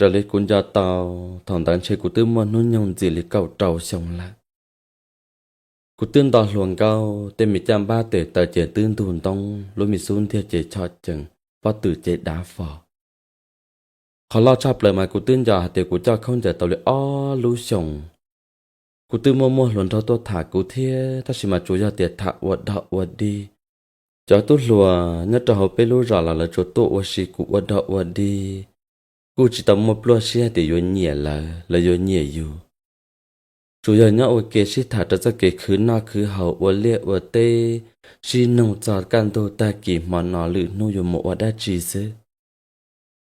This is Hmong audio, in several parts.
Raws li kuv nco tau, thaum ntawd ntshe kuv twb muaj hnub nyoog ntxim li kaum rau xyoo lawm. Kuv twb nto hluas nkauj, tej me caj npab tes taw ces twb ntug ntoob, lub me xub ntiag ces cho cees, pob tw ces dav fo. Qhov loj tshaj plaws mas kuv twb nco hais tias kuv coj khaub ncaws tau li ob lub xyoos. Kuv twb muaj muaj hluas nraug tuaj tham kuv thiab, tab sis mas tsuas yog tias tham ua dog ua dig. Cov tub hluas nyob rau hauv peb lub zos los lawv tsuas tuaj ua si kuv ua dog ua dig, kuj tsis tau muaj pluaj siab hais tias yuav nyiam lawv, lawv yuav nyiam yus. Tsuas yog nyob ua ke sib tham rau txoj kev khwv noj khwv haus, ua liaj ua teb, sib noog txog kaj ntug tag kis hmo no lwm hnub yuav mus ua dab tsi xwb.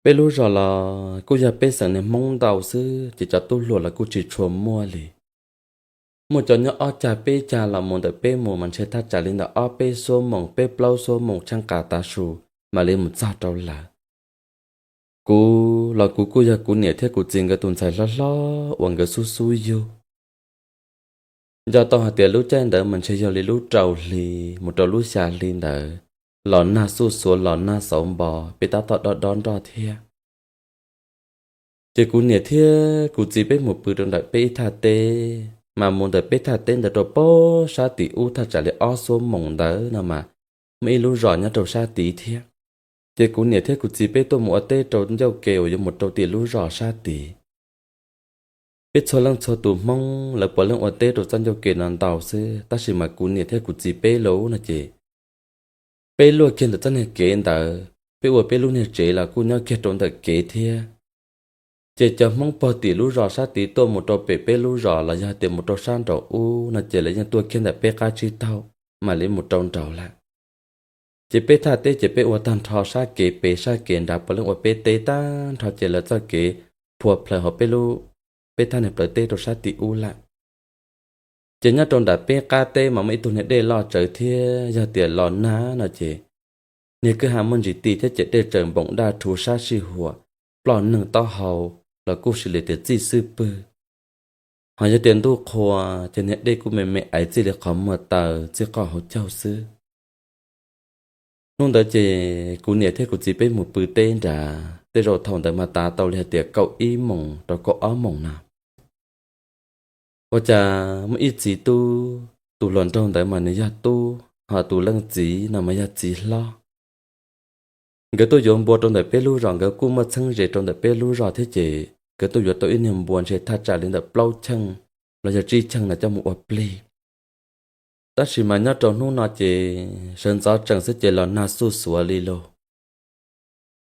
Peb lub zos los kuj yog peb xeem niag Hmoob ntau xwb ces cov tub hluas los kuj tsis tshua muaj li. Muaj cov nyob ob cag peb cag los mus ntawm peb mus mas ntshe thaj tsam li ntawm ob peb xuab moos, peb plaub xuab moos tsheej qas tav su mam li mus txog rau lawv. Kuv los kuv kuj yog kuv niam thiab kuv txiv nkawd tus ntxhais hlob hlob uas nkawd xub xub yug. Nco tau hais tias lub caij ntawd mas ntshe yog li lub rau hli mus rau lub xya hli ntawd, los nag xuj xuav los nag xauv npo, peb tab tom dob dob nroj thiab. Ces kuv niam thiab kuv txiv peb mus pw rau ntawm peb ib thaj teb, mas mus ntawm peb thaj teb ntawd rau pab sab tim ub thaj tsam li ob xuab moos ntawd no mas muaj ib lub zos nyob rau sab tid thiab. Ces kuv niam thiab kuv txiv peb tuaj mus ua teb rau ncauj ke uas yuav mus rau tim lub zos sab tid. Peb txhua leej txhua tus Hmoob lawv puav leej ua teb rau txoj ncauj ke no ntau xwb, tab sis mas kuv niam thiab kuv txiv peb lub no ces peb luaj kiag ntawm txoj niag kev ntawd, peb ua peb lub niag tsev los kuj nyob kiag rau ntawm kev thiab. Ces cov Hmoob pog tim lub zos sab tid tuaj mus rau pem peb lub zos los yog tias mus rau sab nraum ub no ces lawv yeej tuaj kiag ntawm peb qab tsib taug mam li mus rau nraud lawm. Ces peb thaj teb ces peb ua tag nrho sab kev pem sab kev nrad puav leej ua peb teb tag nrho ces lawv txoj kev phua plhaws hauv peb lub, peb thaj niag plawv teb rau sab tim ub lawm. Ces nyob rau nram peb qab teb mas muaj ib tug niag dej loj tsawv thiab, yog tias los nag no ces niag kwj ha muaj ntsis ti thiab ces dej tsaws npoom daj rhuv sab sij huam, ploj neeg taub hau los kuj sis li tias txij xwb pwg. Ho yog tias ntuj qhua ces niag dej kuj me me aiv txij li qhov muag taw txij qoj hauv caug xwb. Hnub ntawd ces kuv niam thiab kuv txiv peb mus pw teb nrad, tej zaum thaum ntawd mas tav tau li hais tias kaum ib moos rau kaum ob moos no. Ua cas muaj ib txiv tub, tus hluas nraug ntawd mas nws yog tub, ho tus leej txiv no mas yog txiv hlob. Nkawd tuaj yuav npua rau ntawm peb lub zos, nkawd kuj muaj txheeb ze rau ntawm peb lub zos thiab ces nkawd tuaj yuav tau ib niag npua ntshe thaj tsam li ntawm plaub cheej los yog tsib cheej no coj mus ua plig. Tab sis mas nyob rau hnub no ces sawv ntxov tsees xwb ces los nag xuj xuav li lauj.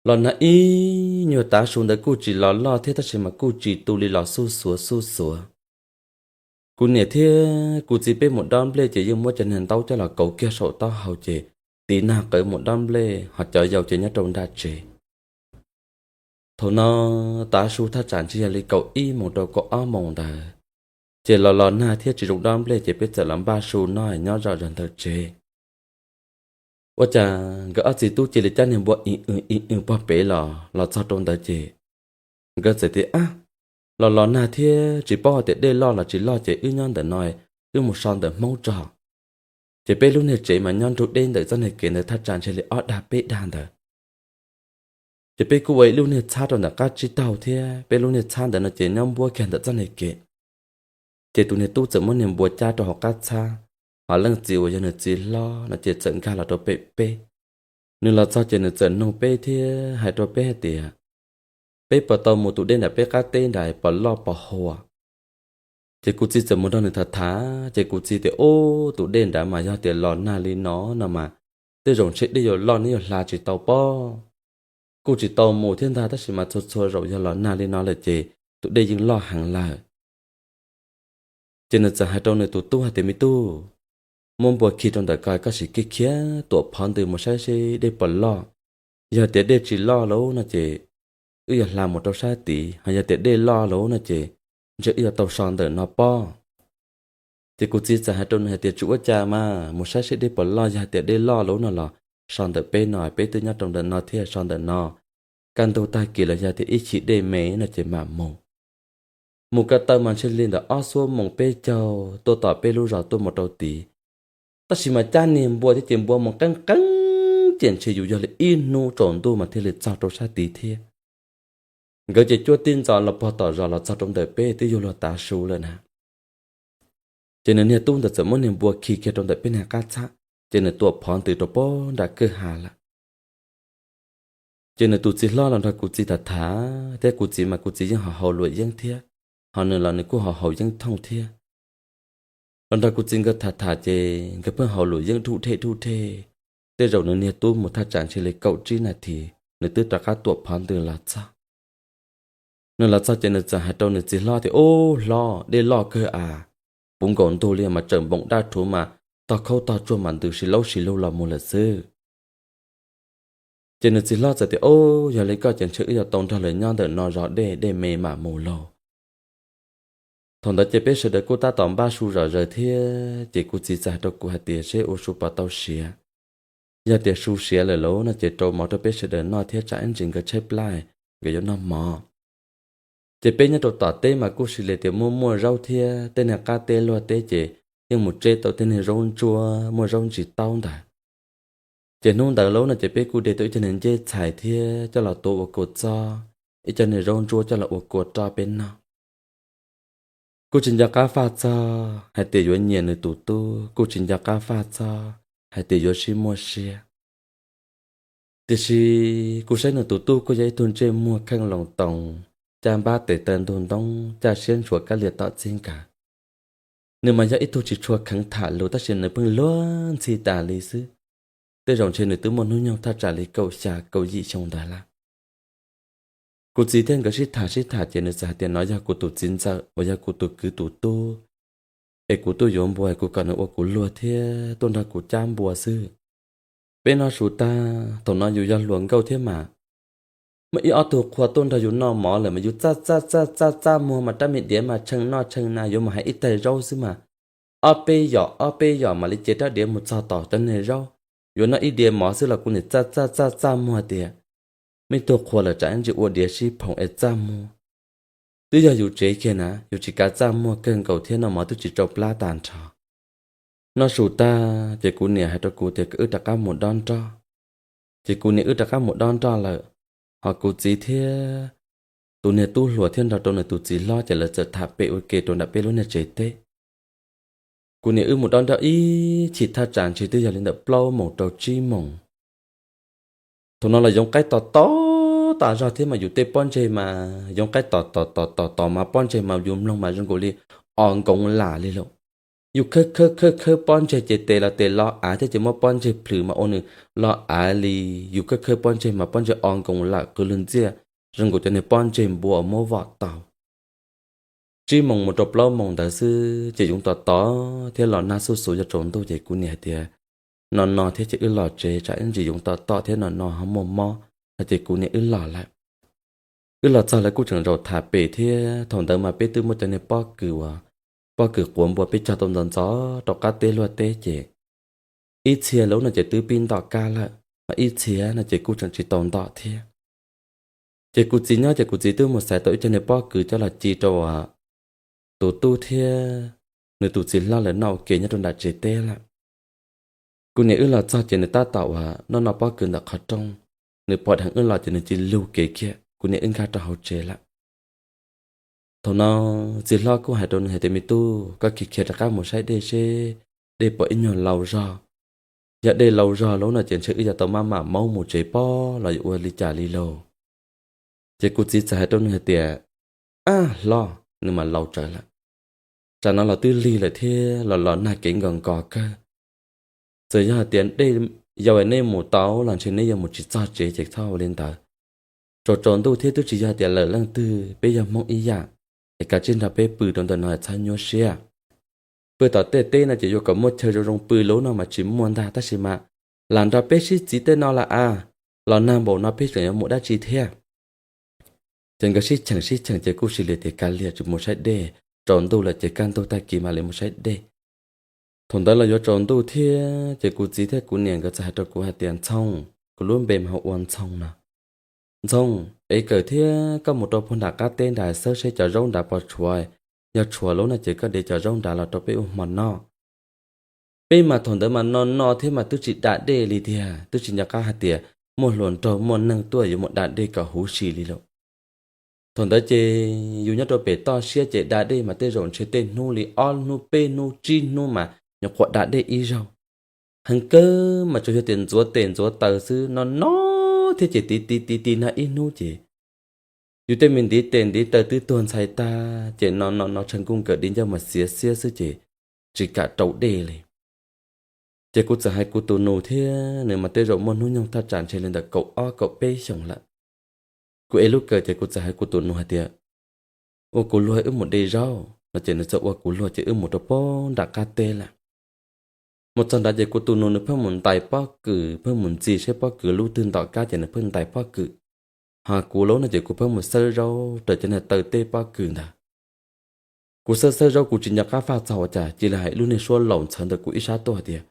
Los nag ib nyuag tav su ntawd kuj tsis los loj thiab tab sis mas kuj tsis tu li los xuj xuav xuj xuav. Kuv niam thiab kuv txiv peb mus dob nplej ces yeej muab cov niag ntaub coj los kauv kiag saum taub hau ces tiv nag qawv mus dob nplej ho cov yau ces nyob rau nram tsev. Thaum no tav su thaj tsam ntshe yog li kaum ib moos rau kaum ob moos ntawd, ces los los nag thiab tsis zoo dob nplej ces peb txawm los npaj su noj nyob zom zaws ntawm tsev. Ua cas nkawd ob txiv tub cia li cab niag npua ib w ib w pog pem los, los txog rau ntawd ces nkawd txawm tias, Ab, los los nag thiab tsis paub hais tias dej loj los tsis loj ces wb nyob ntawm no, wb mus so ntawm Hmoob tso. Ces peb lub niag tsev mas nyob nrug deb ntawm txoj niag kev ntawd thaj tsam ntshe li ob dag peb dag ntawd. Ces peb kuj ua ib lub niag txhab rau ntawm qab tsib taug thiab, peb lub niag txhab ntawd no ces nyob npuab kiag ntawm txoj niag kev. Ces tus niag tub txawm muab niag npua cab rau hauv qab txhab, ho leej txiv uas yog nws txiv hlob no ces txawm nkag los rau pem peb. Nws los txog ces nws txawm noog peb thiab hais rau peb hais tias, Peb puas tau mus tus dej nram peb qab teb nrad puas loj puas huam? Ces kuv txiv txawm mus nrog nws tham tham, ces kuv txiv tias, Ub, tus dej nrad mas yog tias los nag li no no mas tej zaum ntshe dej yuav loj neb yuav hla tsis tau pob. Kuj tsis tau mus thiab ntag, tab sis mas txhua txhua zaus yog los nag li no lawm ces tus dej yeej loj heev lawm. Ces nws txawm hais rau nws tus tub hais tias, Me tub, muab npua khi rau ntawm ko, koj sim kev khiav tuam phov ntws mus saib seb dej puas loj. Yog tias dej tsis loj lauj no ces wb yuav hla mus rau sab tid, ho yog tias dej loj lauj no ces ntshe wb yuav tau so ntawm no pob. Ces kuv txiv txawm hais rau nws hais tias, Tsis ua cas mas, mus saib seb dej puas loj, yog hais tias dej loj lauj no los so ntawm peb no, peb twb nyob rau ntawm no thiab, so ntawm no. Kaj ntug tag kis los yog tias ib chim dej me no ces mam mus. Mus ko taw mas ntshe li ntawm ob xuab moos peb caug tuaj tom peb lub zos tuaj mus rau tid. Tab sis mas cab niag npua thiab ces npua mus qeeb qeeb ces ntshe yus yog li ib hnub tsaus ntuj mas thiaj li txog rau sab tid thiab. Nkawd ces cuaj tib ntxov los pog tom zos los txog rau ntawm peb twb yuav luag tav su lawm na. Ces nws niag tub ntawd txawm muab niag npua khi kiag rau ntawm peb niag qab txhab, ces nws tuam phov ntws rau pog nram kwj ha lawm. Ces nws tus txiv hlob los nrog kuv txiv tham tham thiab, kuv txiv mas kuv txiv yeej ho haus luam yeeb thiab, ho nws los nws kuj ho haus yeeb thooj thiab. Los nrog kuv txiv nkawd tham tham ces nkawd pheej haus luam yeeb dhub dhej dhub dhej. Tej zaum nws niag tub mus thaj tsam ntshe li kaum tsib nas this nws twb rov qab tuam phov ntws los txog. Nws los txog ces nws txawm hais rau nws txiv hlob tias, Ub hlob, dej loj kawg as, puv nkaus ntug li mas tsawm npoom daj rhuv mas tog khaub tog tsuag mas ntws si laub si lug los mus lawm xwb. Ces nws txiv hlob txawm tias, Ub, yog li koj ces ntshe wb yuav tau nrog lawv nyob ntawm no zov dej, dej me mam mus lauj. Thaum ntawd ces peb sawv daws kuj tab tom npaj su zom zaws thiab, ces kuv txiv txawm hais rau kuv hais tias, Seb ua su puas tau siav. Yog tias su siav lawm lauj no ces rau mov rau peb sawv daws noj thiab tsam ib ntsis nkawd tshaib plab, nkawd yuav noj mov. Ces peb nyob rau tom teb mas kuj sis li tias muaj muaj zaub thiab, tej niag qab teb luag teb ces yeej mus tseb tau tej niag zaub ntsuab muaj zaub ntsis taub ntawd. Ces hnub ntawd lauj no ces peb kuj de tau ib co niag ncej txhais thiab coj los tuav ua kua txob, ib co niag zaub ntsuab coj los ua kua roj peb noj. Kuj tsis nco qab faj txog hais tias yuav nyiam nws tus tub, kuj tsis nco qab faj txog hais tias yuav sib muaj siab. Tiam sis kuv saib nws tus tub kuj yog ib tug ntsej muag kheej loo toos, caj npab tes taw ntug ntoob, caj siab ntshua kab lias tom txij nkawm. Nws mas yog ib tug tsis tshua kheev tham lus tab sis nws pheej luag ntxhi tas li xwb. Tej zaum ntshe nws twb muaj hnub nyoog thaj tsam li kaum xya kaum yim xyoo ntawd lawm. Kuv txiv thiab nkawd sib tham sib tham ces nws txawm hais tias, No yog kuv tus txiv ntxawm uas yog kuv tus kwv tus tub, es kuv tuaj yuav npua, kuv kom nws ua kuv luag thiab tuaj nrog kuv cab npua xwb. Peb noj su tag, thaum no yus yog hluas nkauj thiab mas, muaj ib ob tug qhua tuaj nrog yus noj mov lawm mas yus txaj txaj txaj txaj txaj muag mas rab me diav mas tshee noj tshee na, yuav mus hais ib taig zaub xwb mas ob peb yom ob peb yom mam li ce rab diav mus txog tom cov niag zaub. Yuav noj ib diav mov xwb los kuv niam txaj txaj txaj txaj muag tias, Me tug qhua lawm tsam ib ntsis ua diav sib phoom es txaj muag. Twb yog yus tsev kiag na, yus tsis kav txaj muag kawg nkaus thiab, noj mov twb tsis tsau plab tag nrho. Noj su tag ces kuv niam hais rau kuv tias kom wb rov qab mus dob nroj. Ces kuv niam wb rov qab mus dob nroj lawm, ho kuv txiv thiab tus niag tub hluas thiab nrog rau nws tus txiv hlob ces lawv txawm tham pem ua ke rau nram peb lub niag tsev teb. Kuv niam wb mus dob nroj ib chim thaj tsam ntshe twb yog li ntawm plaub moos rau tsib moos. Thaum no los yoov qaib tos tos tas zog thiab mas yus tej pob ntseg mas yoov qaib tos tos tos tos tos mas pob ntseg mas yus mloog mas zoo nkaus li o nkoov lam li lawm. Yus khawb khawb khawb khawb pob ntseg ces tes los tes lo av thiab ces muab pob ntseg plhws mas ua nws lo av li. Yus khawb khawb pob ntseg mas pob ntseg o nkoov lam qw lug ntxiaj, zoo nkaus cov niag pob ntseg npua uas muab vom tau. Tsib moos mus rau plaub moos ntawd xwb ces yoov tos tos thiab los nag xuj xuv yuav tsaus ntuj ces kuv niam hais tias, No no thiab ces wb los tsev tsam ib ntsis yoov tos tos thiab no no ho muaj mob no ces kuv niam wb los lawm. Wb los txog lawv kuj tseem zaum tham pem thiab, thaum ntawd mas peb twb muaj cov niag pob kws uas, pob kws quav npua peb cog tau ntxov ntxov rau qab teb luag teb ces ib txhia lub no ces twb pib ntom kab lawm, ho ib txhia no ces kuj tseem tsis tau ntom thiab. Ces kuv txiv nyob ces kuv txiv twb mus xaiv tau ib co niag pob kws coj los ci rau tus tub thiab nws tus txiv hlob lawv noj ua ke nyob rau nram tsev teb lawm. Kuv niam wb los txog ces nws tab tom uas noj noj pob kws ntawm qhov rooj, nws pom dheev wb los ces nws cia li lug kev kiag, kuv niam wb nkag rau hauv tsev lawm. Thaum no txiv hlob kuj hais rau nws hais tias, Me tub, koj khiav khiav rov qab mus saib dej seb dej puas ib nyuag lau zog. Yog dej lau zog lawm no ces ntshe wb yuav tau maj mam maub mus tsev pob los yuav ua li cas li lauj. Ces kuv txiv txawm hais rau nws hais tias, Ab hlob, nws mas laus tsawv lawm. Tsam no los twb lig lawm thiab los los nag kev nkos nkos kawg. Txawm yog hais tias dej yau es nej mus tau los ntshe neb yuav mus tsis txog tsev ces txhob ua li ntawd. Tsaus tsaus ntuj thiab twb tsis yog hais tias lawm leej twg, peb yog Hmoob ib yam, es kav tsij nrog peb pw rau ntawm no es txhob nyuaj siab. Pw tom tej teb no ces yuav kom muaj chaw zoo zoo pw lub no mas tsis muaj ntag, tab sis mas lam nrog peb sib txiv tej no lawm a, los nag npaum no peb tseem yuav mus dab tsi thiab. Ces nkawd sib cheem sib cheem ces kuj sis li tias kav liam tsis mus saib dej, tsaus ntuj lawm ces kaj ntug tag kis mam li mus saib dej. Thaum ntawd los yuav tsaus ntuj thiab ces kuv txiv thiab kuv niam nkawd txawm hais rau kuv hais tias, Ntxhoo, kuv lub npe mas hu ua Ntxhoo no. Ntxhoo, es kawm thiab koj mus rau puag nram qab teb nrad xawb seb cov zaub nrad puas tshuav, yog tshuav lub no ces koj de cov zaub nrad los rau peb ua hmo noj. Peb mas thaum ntawd mas no no thiab mas twb tsis da dej li tiag, twb tsis nco qab hais tias muaj hluas nraug muaj neeg tuaj yuav mus da dej kom huv si li lawm. Thaum ntawd ces yus nyob rau pem toj siab ces da dej mas tej zaum ntshe tej hnub li ob hnub peb hnub tsib hnub mas nyuam qhuav da dej ib zaug. Heev kawg mas tsuas yog tias ntxuav tes ntxuav taw xwb no no thiab ces tiv tiv tiv tiv no ib hnub ces yus tej me ntiv tes ntiv taw twb tuag ntxhais tag ces no no no tshee nkuj nkawm di ncauj mas xiav xiab xwb ces tsis kam rau dej li. Ces kuv txawm hais kuv tus nus thiab nws mas tej zaum muaj hnub nyoog thaj tsam ntshe li ntawm kaum ob kaum peb xyoos lawm. Kuv ev lub kawm ces kuv txawm hais kuv tus nus hais tias, ua kuv luag wb mus de zaub no ces nws txawm ua kuv luag ces wb mus rau pem nram qab teb lawm. Mus txog nrad ces kuv tus nus nws pheej mus ntais pob kws pheej mus ntxi saib pob kws lub twg ntom kab ces nws pheej ntais pob kws. Ho kuv lub no ces kuv pheej mus xawb zaub raws cov niag taw teb pob kws ntawd. Kuv xawb xawb zaub kuv tsis nco qab faj txog ua cas cia li hais lub niag suab laus ntxhawv ntawm kuv ib sab tuaj hais tias,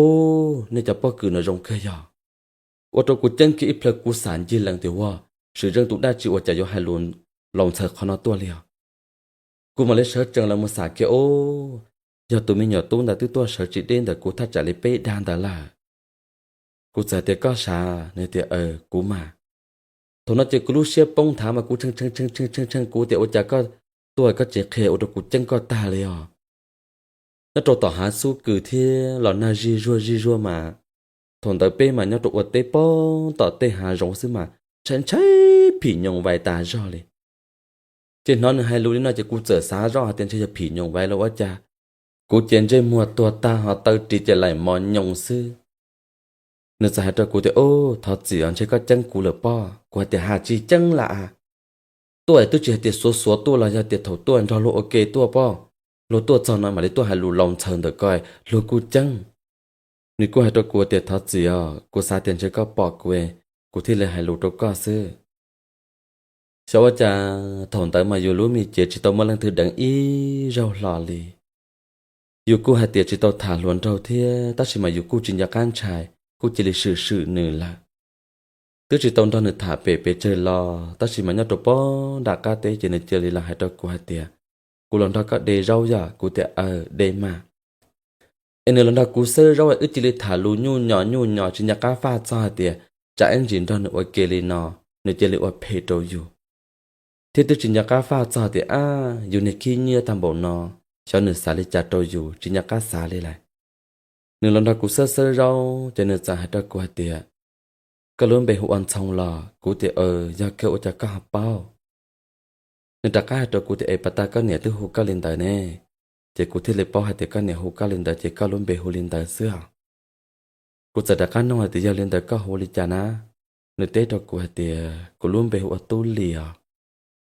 ub, nej cov pob kws no zoo kawg yog. Ua rau kuv ceeb kiag ib plhaw kuv xav ncig lees tias ua, swm zeej tus dab tsi ua cas yuav hais lus laus ntxhawv qhov no tuaj li os. Kuv mam li sawv tsees los mus xav kiag ub, yog tus me nyuam tub ntawd twb tuaj sawv tsis deb ntawm kuv thaj tsam li peb dag ntawd lawm. Kuv txawm tias koj sav, nws tias kuv mas. Thaum no ces kuv lub siab poob nthav mas kuv tshee tshee tshee tshee tshee kuv tias ua cas koj tuaj koj tsis qhia ua rau kuv ceeb koj tag li os. Nyob rau tom hav xub kws thiab los nag zij zuag zij zuag mas, thaum ntawd peb mas nyob rau ua teb pem tom tej hav zoov xwb mas ntshai ntshai phim nyoos vais tas zog li. Ces hnov nws hais lus li no ces kuv txawm xav zoj hais tias ntshe yog phim nyoos vais los ua cas. Kuv ces ntsej muag tuag tag ho taw ris ces laim mos nyoos xwb. Nws txawm hais rau kuv tias, ub, thov txim os, ntshe koj ceeb kuv lawm pob. Kuv hais tias, has tsis ceeb lawm a, tuaj twb tsis hais tias xuav xuav tuaj los yog tias thaum tuaj nrog luag ua ke tuaj pob. Luag tuaj txog no mam li tuaj hais lus laus ntxhawv ntawm ko, luag kuj ceeb. Nws kuj hais rau kuv tias thov txim os, kuv xav tias ntshe koj pom kuv, kuv thiaj li hais lus rau koj xwb. Xyov ua cas thaum ntawd mas yus lub me cev tsis tau muaj leej twg deev ib zaug hlo li. Yus kuj hais tias tsis tau tham hluas nraug thiab tab sis mas yus kuj tsis nco qab ntshai, kuj cia li swm swm nws lawm. Twb tsis tau nrog nws tham pem pes tsawg los tab sis mas nyob rau pem nram qab teb ces nws cia li los hais rau kuv hais tias, kuv los nrog koj de zaub yom? Kuv tias aw, de mas. Es nws los nrog kuv xawb zaub wb cia li tham lus nyuj nyos nyuj nyos tsis nco qab faj txog hais tias tsam ib ntsis nrog nws ua ke li no, nws cia li ua phem rau yus. Thiab twb tsis nco qab faj txog tias ab, yus niag khib nyiab tag npaum no, xyov nws xav li cas rau yus, tsis nco qab xav li lawm. Nws los nrog kuv xawb xawb zaub ces nws txawm hais rau kuv hais tias, koj lub npe hu ua Ntxhoo los? Kuv tias aw, yog kawg ua cas koj ho paub? Nws rov qab hais rau kuv tias es pas tas koj niam twb hu koj li ntawd ne. Ces kuv thiaj li paub hais tias koj niam hu koj li ntawd ces koj lub npe hu li ntawd xwb os. Kuv txawm rov qab nug hais tias yog li ntawd koj hu li cas na? Nws teb rau kuv hais tias kuv lub npe hu ua Tub Lis os,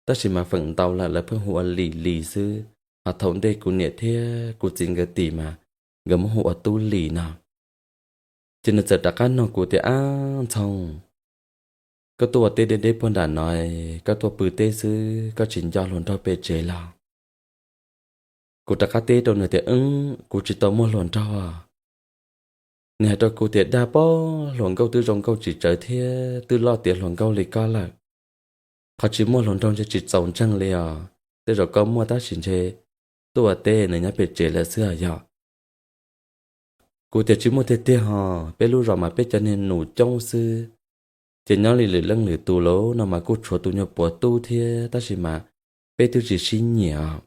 tab sis mas feem ntau lawm lawv pheej hu ua Lis Lis xwb, ho thaum ntej kuv niam thiab kuv txiv nkawd tim mas nkawd muab hu ua Tub Lis no. Ces nws txawm rov qab nug kuv tias ab Ntxhoo, koj tuaj ua teb deb deb puag nram no, koj tuaj pw teb xwb koj tsis nco hluas nraug pem tsev los? Kuv rov qab teb rau nws tias wb, kuv tsis tau muaj hluas nraug. Nws hais rau kuv tias dag pob, hluas nkauj twb zoo nkauj tsis tsawv thiab twb loj tiav hluas nkauj li koj lawm. Qhov tsis muaj hluas nraug ntshe tsis txaus ntseeg li os, tej zaum koj muaj tab sis ntshe tuaj ua teb nws nyob pem tsev lawm xwb os yog. Kuv tias tsis muaj tiag tiag hos, peb lub zos mas peb cov niag nus coob xwb, ces nyob li lwm leej lwm tus lawm no mas kuj tshuav tus nyuag puav tub thiab tab sis mas peb twb tsis sib nyiam os.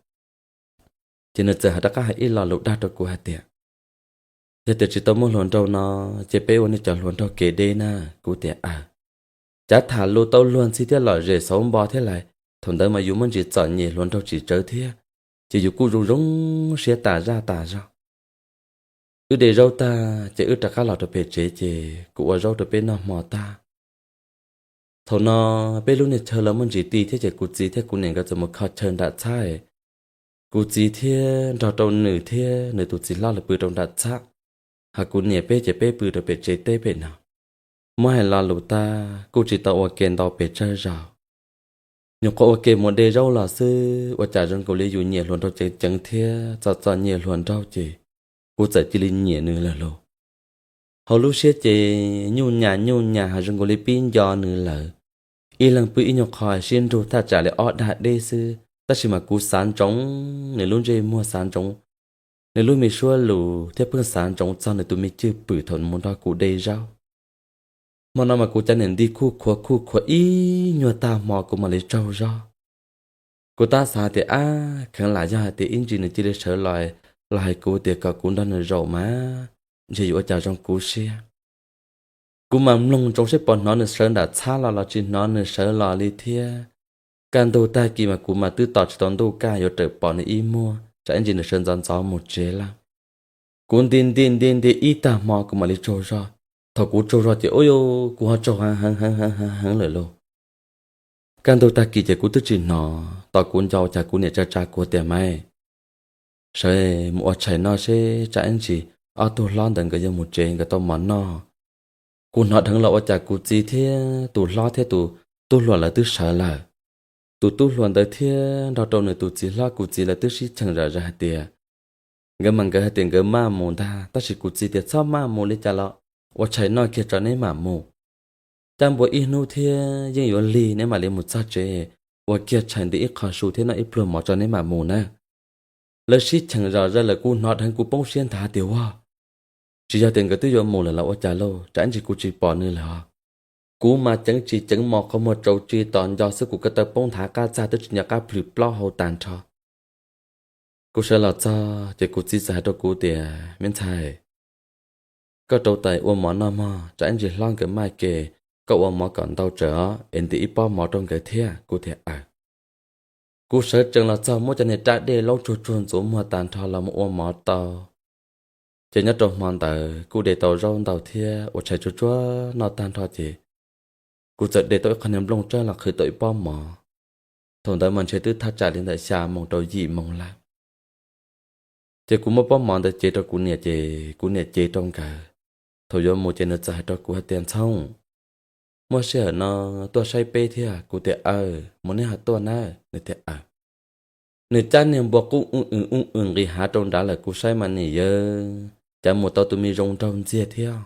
Ces nws txawm hais rov qab hais ib lo lus dag rau kuv hais tias yog tias tsis tau muaj hluas nraug no ces peb ua nej cov hluas nraug kev deb na. Kuv tias aw, cav tham lus tau luag ntxhi thiab lom zem xauv npo thiab lais, thaum ntawd mas yus muaj ntsis txom nyem hluas nraug tsis tsawv thiab, ces yus kuj zoo zoo siab tas zaj tas zog. Wb de zaub tag ces wb rov qab los rau pem tsev ces kuv ua zaub rau peb noj hmo tag. Thaum no peb lub niag chaw los muaj ntsis ti thiab ces kuv txiv thiab kuv niam nkawd txawm mus kho chaw nram txhab. Kuv txiv thiab nrog rau nws thiab nws tus txiv hlob lawv pw rau nram txhab, ho kuv niam peb ces peb pw rau pem tsev teb pem no. Muab hais lo lus tag kuj tsis tau ua ke ntau pes tsawg zaus. Nyuam qhuav ua ke mus de zaub los xwb ua cas zoo nkaus li yus nyiam hluas nraug ceev ceev thiab txom txom nyem hluas nraug ces kuv txawm cia li nyiam nws lawm lauj. Hauv lub siab ces nyuj nyas nyuj nyas ho zoo nkaus li pib nco nws lawm. Ib leeg pw ib nyuag qho sib nrug thaj tsam li ob dag deb xwb tab sis mas kuv xav ntsoov nws lub ntsej muag, xav ntsoov nws lub me suab lus thiab pheej xav ntsoov txog nws tus me cwj pwm thaum mus nrog kuv de zaub. Hmo no mas kuv cov niam nti khuj khuav khuj khuav ib nyuag tag hmo kuv mam li tsaug zog. Kuv tab xav tias ab kheev lam yog hais tias ib ntsis nws cia li sawv los, los hais kuv tias kom kuv nrog nws zaum mas ntshe yuav ua cas zoo kuv siab. Kuv mas mloog ntsoov seb puas hnov nws sawv nram txhab los los tsis hnov nws sawv los li thiab. Kaj ntug tag kis mas kuv mas twb tos tsis tau ntuj kaj yuav rawm pom nws ib muag tsam ib ntsis nws sawv ntxov ntxov mus tsev lawm. Kuv nti nti nti nti ib tag hmo kuv mam li tsaug zog. Thaum kuv tsaug zog ces ua kuv ho tsaug heev heev heev heev lawm lauj. Kaj ntug tag kis ces kuv twb tsis hnov, tos kuv nco ua cas kuv niam tsa tsa kuv tias, Maiv, sawv mus ua tshais noj seb tsam ib ntsis ob tug hlob ntawd nkawd yuav mus tsev nkawd tau mov noj. Kuv hnov dheev los ua cas kuv txiv thiab tus hlob thiab tus tub hluas lawv twb sawv lawm. Tus tub hluas ntawd thiab nrog rau nws tus txiv hlob kuv txiv lawv twb sib cheem zom zaws hais tias, nkawd mas nkawd hais tias nkawd maj mus ntag, tab sis kuv txiv tias txhob maj mus li cas los ua tshais noj kiag tso neb mam mus. Cab npua ib hnub thiab yeej yuav lig neb mam li mus txog tsev, ua kiag tshais nti ib qho su thiab noj ib pluag mov tso neb mam mus na. Lawv sib cheem zom zaws lawm kuv hnov dheev kuv poob siab nthav tias, Ua, tsis yog tias nkawd twb yuav mus lawm los ua cas lauj, tsam ib ntsis kuv tsis pom nws lawm os. Kuv mas ceev tsis ceev mos qhov muag tsaus tsis tos nco xwb kuv ko taw poob nthav qab txag twb tsis nco qab plhws plaub hau tag nrho. Kuv sawv los txog ces kuv txiv txawm hais rau kuv tias, Me ntxhais, koj rau tais ua mov noj mog, tsam ib ntsis hlob nkawd maj ke, koj ua mov kom ntau tsawv os es ntim ib pob mov rau nkawd thiab. Kuv tias, Aws. Kuv sawv tsees los txog muab cov niag rab dej laub tsuag tsuag ntxuav muag tag nrho los mus ua mov tau. Ces nyob rau hmo ntawd kuj de tau zaub ntau thiab ua tshais tsuag tsuag noj tag nrho ces kuv txawm de tau ib qho niag nplooj tsawb los qhwv tau ib pob mov. Thaum ntawd mas ntshe twb thaj tsam li ntawm xya moos rau yim moos lawm. Ces kuv muab pob mov ntawd cev rau kuv niam ces kuv niam cev rau nkawd. Thaum yuav mus ces nws txawm hais rau kuv hais tias, Ntxhoo, muaj sij hawm no tuaj saib peb thiab. Kuv tias, Aws, mus neb ho tuaj nawb. Nws tias, Aws. Nws cab niag npua qub ub w ub w nqis hav rau nrad lawm, kuv saib mas nim yawv cas mus tau tus me zoo nraug ntxiag thiab.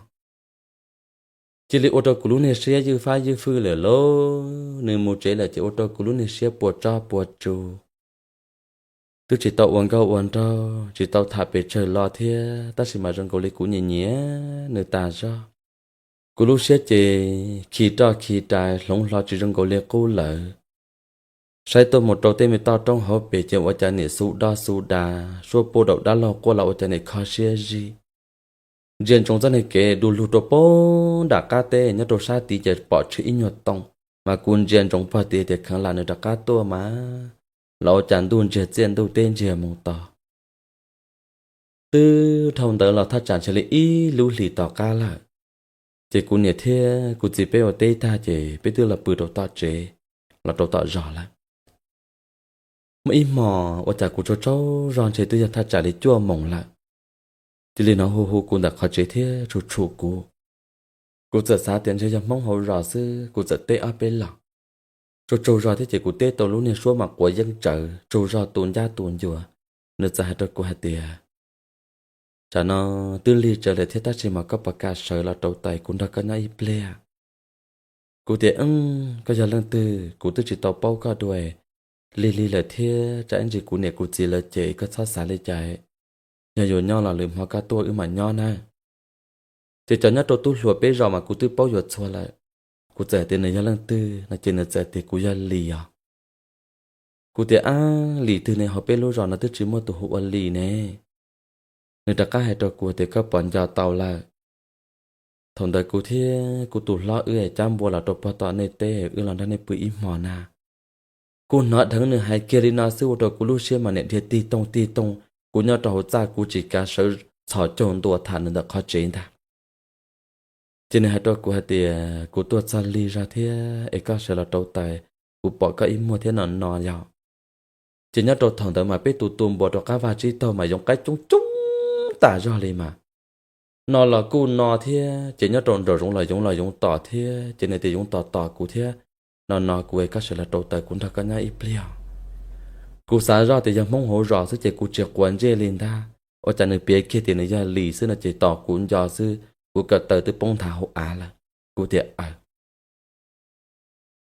Cia li ua rau kuv lub niag siab ywj fab ywj fwj lawm lauj. Nws mus tsev lawm ces ua rau kuv lub niag siab puas tsob puas tsu. Twb tsis tau ua nkauj ua nraug, tsis tau tham pes tsawg lo thiab, tab sis mas zoo nkaus li kuv nyiam nyiam nws tas zog. Kuv lub siab ces khi roj khi rais hloov hlo tsis zoo nkaus li qub lawm. Saib tuaj mus rau tej me toj roob hauv pes ces ua cas nim xu doj xu das, suab puj daum dab laug quaj los ua cas nim kho siab zig. Ntsia ntsoov txoj niag kev du lug rau poob nram qab teb nyob rau sab tid ces pom tshwm ib nyuag too, mas kuv ntsia ntsoov pog tid tias kheev lam nws rov qab tuaj mas los ua cas ntuj ntsiag txiaj ntuj teb ntsiag mus tos. Twb dhau ntawd los thaj tsam ntshe li ib lub hlis tom qab lawm, ces kuv niam thiab kuv txiv peb ua teb tag ces peb twb los pw rau tom tsev, los rau tom zos lawm. Muaj ib hmos ua cas kuv tsaug tsaug zog ntshe twb yog thaj tsam li cuaj moos lawm, cia li hnov hu hu kuv ntawm qhov tsev thiab tshum tshum kuv. Kuv txawm xav tias ntshe yog Hmoob hauv zos xwb, kuv txawm teb ob peb los. Tsaug tsaug zog thiab ces kuv teb tau lub niag suab mas quav yeeb tsawv, tsaug zog tu ncab tu ncua. Nws txawm hais rau kuv hais tias, Tsam no twb lig tsawv lawm thiab tab sis mas koj puas kam sawv los rau tais kuv nrog koj nyob ib pliag? Kuv tias, Koj yog leej twg? Kuv twb tsis tau paub koj dua. Lig lig lawm thiab, tsam ib ntsis kuv niam kuv txiv lawv ces koj txhob xav li cas. Yog yuav nyob los lwm hmo koj tuaj wb mam nyob nawb. Ces cov nyob rau tub hluas peb zos mas kuv twb paub yuav txhua lawm. Kuv txawm tias nws yog leej twg no ces nws txawm tias kuv yog Lis os. Kuv tias, Ab, Lis twg ne, hauv peb lub zos no twb tsis muaj tus hu ua Lis ne. Nws rov qab hais rau kuv tias, Koj puas nco tau lawm? Thaum ntawd kuv thiab kuv tus hlob wb cab npua los rau pog tom nej teb, wb los nrog nej pw ib hmo na. Kuv hnov dheev nws hais kiag li no xwb ua rau kuv lub siab mas niam dhia tig toog tig toog. Kuv nyob rau hauv txaj kuv tsis kav sawv txhos caug ntua tham nws ntawm qhov tsev ntag. Ces nws hais rau kuv hais tias, Kuv tuaj txog lig zog thiab es koj sawv los rau tais, kuv pom koj ib muag thiab no no yog. Ces nyob rau thaum ntawd mas peb tus tu npua rau qab vaj tsib taug mas yoov qaib coob coob tas zog li mas. No los kuj no thiab, ces nyob rau nraum zoov los yoov los yoov tom thiab, ces nws tias yoov tom tom kuv thiab. No no kuv es koj sawv los rau taws kuv nrog koj nyob ib pliag. Kuv xav zoj tias yog Hmoob hauv zos xwb ces kuv tsis quav ntsej li ntag. Ua cas nws piav kiag tias nws yog Lis xwb no ces tos kuv nco xwb, kuv ko taw twb poob nthav hauv av lawm. Kuv tias aws.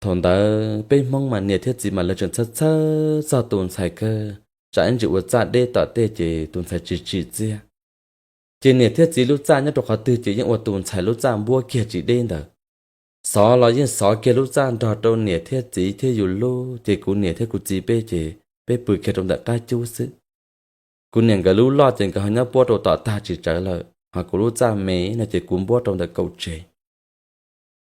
Thaum ntawd peb Hmoob mas niam thiab txiv mas lawv tseem txhawj txhawj txog tus ntxhais kawg, tsam ib ntsis ua txaj deb tom tej ces tus ntxhais tsis tsim txiaj. Ces niam thiab txiv lub txaj nyob rau qhov twg ces yeej ua tus ntxhais lub txaj npuab kiag tsis deb ntawd. Xov los yeej xov kiag lub txaj nrog rau niam thiab txiv thiab yus lub, ces kuv niam thiab kuv txiv peb ces peb pw kiag rau ntawm qab cub xwb. Kuv niam nkawd lub loj ces nkawd ho nyob puab rau tom tag tsis tsawv lawm, ho kuv lub txaj me no ces kuv npuab rau ntawm kaum tsev.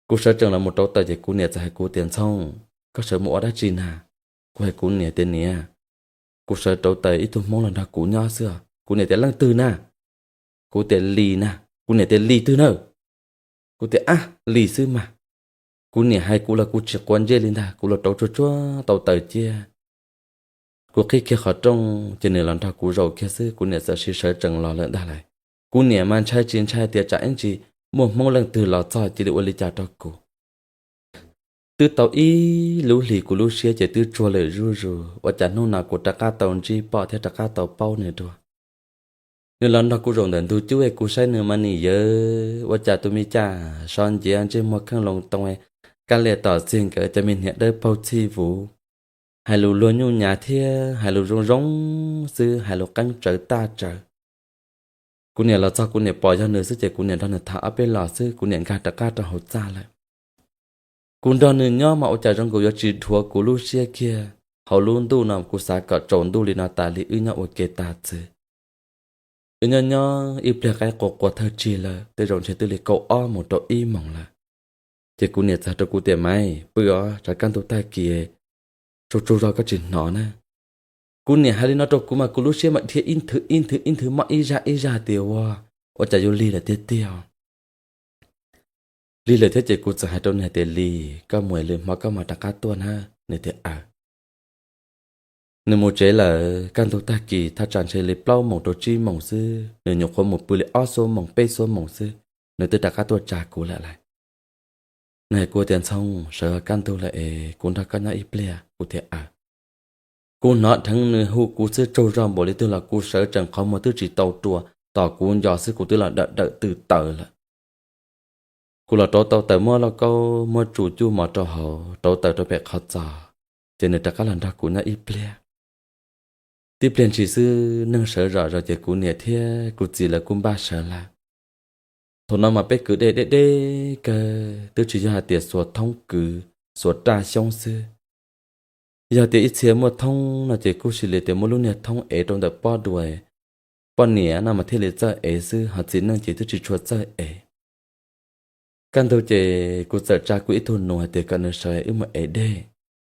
Kuv sawv tsees los mus rauv taws ces kuv niam txawm hais kuv tias, Ntxhoo, koj sawv mus ua dab tsi na? Kuv hais kuv niam tias, Niam, kuv sawv rauv taws ib tug Hmoob los nrog kuv nyob xwb. Kuv niam tias, Leej twg na? Kuv tias, Lis na. Kuv niam tias, Lis twg na? Kuv tias, Ab, Lis xwb mas. Kuv niam hais kuv los kuv tsis quav ntsej li ntag, kuv los rauv tsuag tsuag tau taws ciaj. Kuv qhib kiag qhov rooj ces nws los nrog kuv zaum kiag xwb, kuv niam txawm sawv tsees los lawm ntag lauj. Kuv niam mas ntshai tsis ntshai tias tsam ib ntsis muaj Hmoob leej twg los txog cia li ua li cas rau kuv. Twb tau ib lub hlis kuv lub siab ces twb tsuag lawm zuj zus, ua cas hnub no kuv rov qab tau ntsib pom thiab rov qab tau paub nws dua. Nws los nrog kuv zaum ntawm ntug cub es kuv saib nws mas nim yawv ua cas tus me cas sov nciav ntsej muag kheej loo too, kab lias tom txig nkawd cov me hniav dawb paug txhij vuv, hais lus luag nyuj nyav thiab hais lus zoo zoo xwb, hais lus qeeb tsawv taj tsawv. Kuv niam los txog kuv niam pom yog nws xwb ces kuv niam nrog nws tham ob peb los xwb kuv niam nkag rov qab rau hauv txaj lawm. Kuv nrog nws nyob mas ua cas zoo nkaus yuav tsis dhuav kuv lub siab kiag. Hauv lub ntuj no kuv xav kom tsaus ntuj li no tas li wb nyob ua ke tas txwv. Wb nyob nyob ib pliag qaib qua qua thawj tsig lawm, tej zaum ntshe twb li kaum ob mus rau ib moos lawm. Ces kuv niam txawm hais rau kuv tias, Maiv, pw os, tsam kaj ntug tag kis tsaug tsaug zog koj tsis hnov na. Kuv niam hais li no rau kuv mas kuv lub siab mas dhia ib nthwv ib nthwv ib nthwv mob ib zaj ib zaj tias ua, ua cas yuav lig lawm tiag tiag. Lig lawm thiab ces kuv txawm hais rau nws hais tias, Lis, koj mus es lwm hmo koj mam rov qab tuaj na. Nws tias, Aws. Nws mus tsev lawm, kaj ntug tag kis thaj tsam ntshe li plaub moos rau tsib moos xwb, nws nyuam qhuav mus pw li ob xuab moos peb xuab moos xwb, nws twb rov qab tuaj tsa kuv lawm lauj. Nws hais kuv tias, Ntxhoo, sawv kaj ntug lawm es kuv nrog koj nyob ib pliag. Kuv tias, Aws. Kuv hnov dheev nws hu kuv xwb tsaug zog npaum li twg los kuv sawv tsees qhov muag twb tsis tau rua, tos kuv nco xwb kuv twb los dawm dawm tw taws lawm. Kuv los rauv tau taws muab lauj kaub muab tsu cuj mov rau hauv, rauv taws rau pem qhov txos, ces nws rov qab los nrog kuv nyob ib pliag. Tib pliag ntshis xwb neeg sawv zom zaws ces kuv niam thiab kuv txiv lawv kuj npaj sawv lawm. Thaum no mas peb kwv dej deb deb kawg, twb tsis yog hais tias xuas thoob kwv, xuas raj xyoob xwb. Yog tias ib txhia muaj thoob no ces kuj sis li tias muab lub niag thoob ev rau ntawm pob dua, poj niam no mas thiaj li txawj ev xwb, ho txiv neej ces twb tsis tshua txawj ev. Kaj ntug ces kuv txawm tsa kuv ib tug nus hais tias kom nws sawv wb mus ev dej,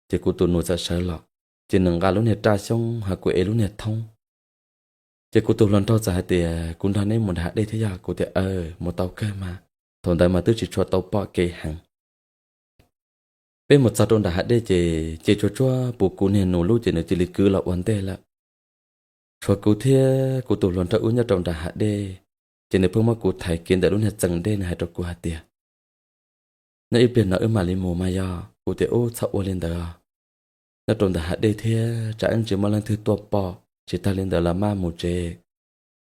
ces kuv tus nus txawm sawv los, ces nws nqa lub niag raj xyoob ho kuv ev lub niag thoob. Ces kuv tus hluas nraug txawm hais tias, Kuv nrog neb mus nram hav dej thiab yog? Kuv tias, Aws, mus tau kawg mas. Thaum ntawd mas twb tsis tshua tau pom kev heev. Peb mus txog rau nram hav dej ces ces tsuag tsuag puv kuv niag nus lub ces nws cia li kwv los ua ntej lawm. Tshuav kuv thiab kuv tus hluas nraug wb nyob rau nram hav dej, ces nws pheej muab kuv thaiv kev ntawm lub niag txees dej, nws hais rau kuv hais tias, Nyob ib pliag no wb mam li mus mas yog? Kuv tias, Ub, txhob ua li ntawd. Nyob rau ntawm hav dej thiab tsam ib ntsis muaj leej twg tuaj pom, tsis tag li ntawd los maj mus tsev.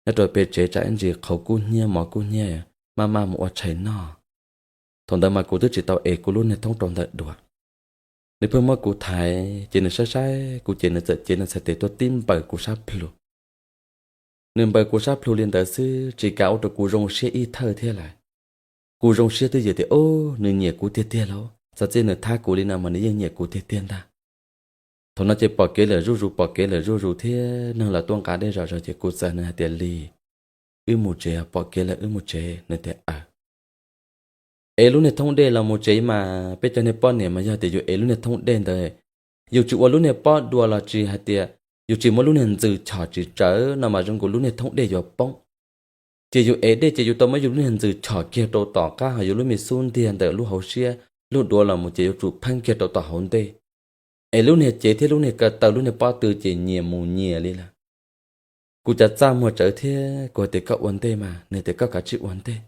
Nyob rau pem tsev tsam ib ntsis qhauv kub hnyiab mov kub hnyiab, maj maj mus ua tshais noj. Thaum ntawd mas kuv twb tsis tau ev kuv lub niag thoob rau ntawm dua. Nws pheej muab kuv thaiv, ces nws saib saib kuv ces nws txawm cev nws txhais tes tuaj tib npaws kuv sab plhu. Nws npaws kuv sab plhu li ntawd xwb tsis kav ua rau kuv zoo siab ib thawj thiab lawm. Kuv zoo siab twb yog tias, Ub, nws nyiam kuv tiag tiag lauj, txog txij nws thab kuv li no mas nws yeej nyiam kuv tiag tiag ntag. Thaum no ces pom kev lawm zuj zus, pom kev lawm zuj zus thiab neeg los tuaj nqa dej zom zaws ces kuv txawm nws hais tias, Lis, wb mus tsev, pom kev lawm wb mus tsev. Nws tias, Aws. Ev lub niag thoob dej los mus tsev mas peb cov niag poj niam mas yog tias yus ev lub niag thoob dej ntawd, yus tsis ua lub niag pob dua los tsis hais tias yus tsis muab lub niag ntxws chom tsis tsawv no mas zoo nkaus lub niag thoob dej yuav poob. Ces yus ev dej ces yus tau muab yus lub niag ntxws chom kiag rau tom qab, ho yus lub me xub ntiag ntawm lub hauv siab lub duav los mus ces yuav tsum pheeb kiag rau tom hauv ntej. Es lub niag cev thiab lub niag ko taw lub niag pob tw ces nyias mus nyias li lawm. Kuv cas txaj muag tsawv thiab, kuv hais tias, Koj ua ntej mas. Nws tias, Koj kav tsij ua ntej.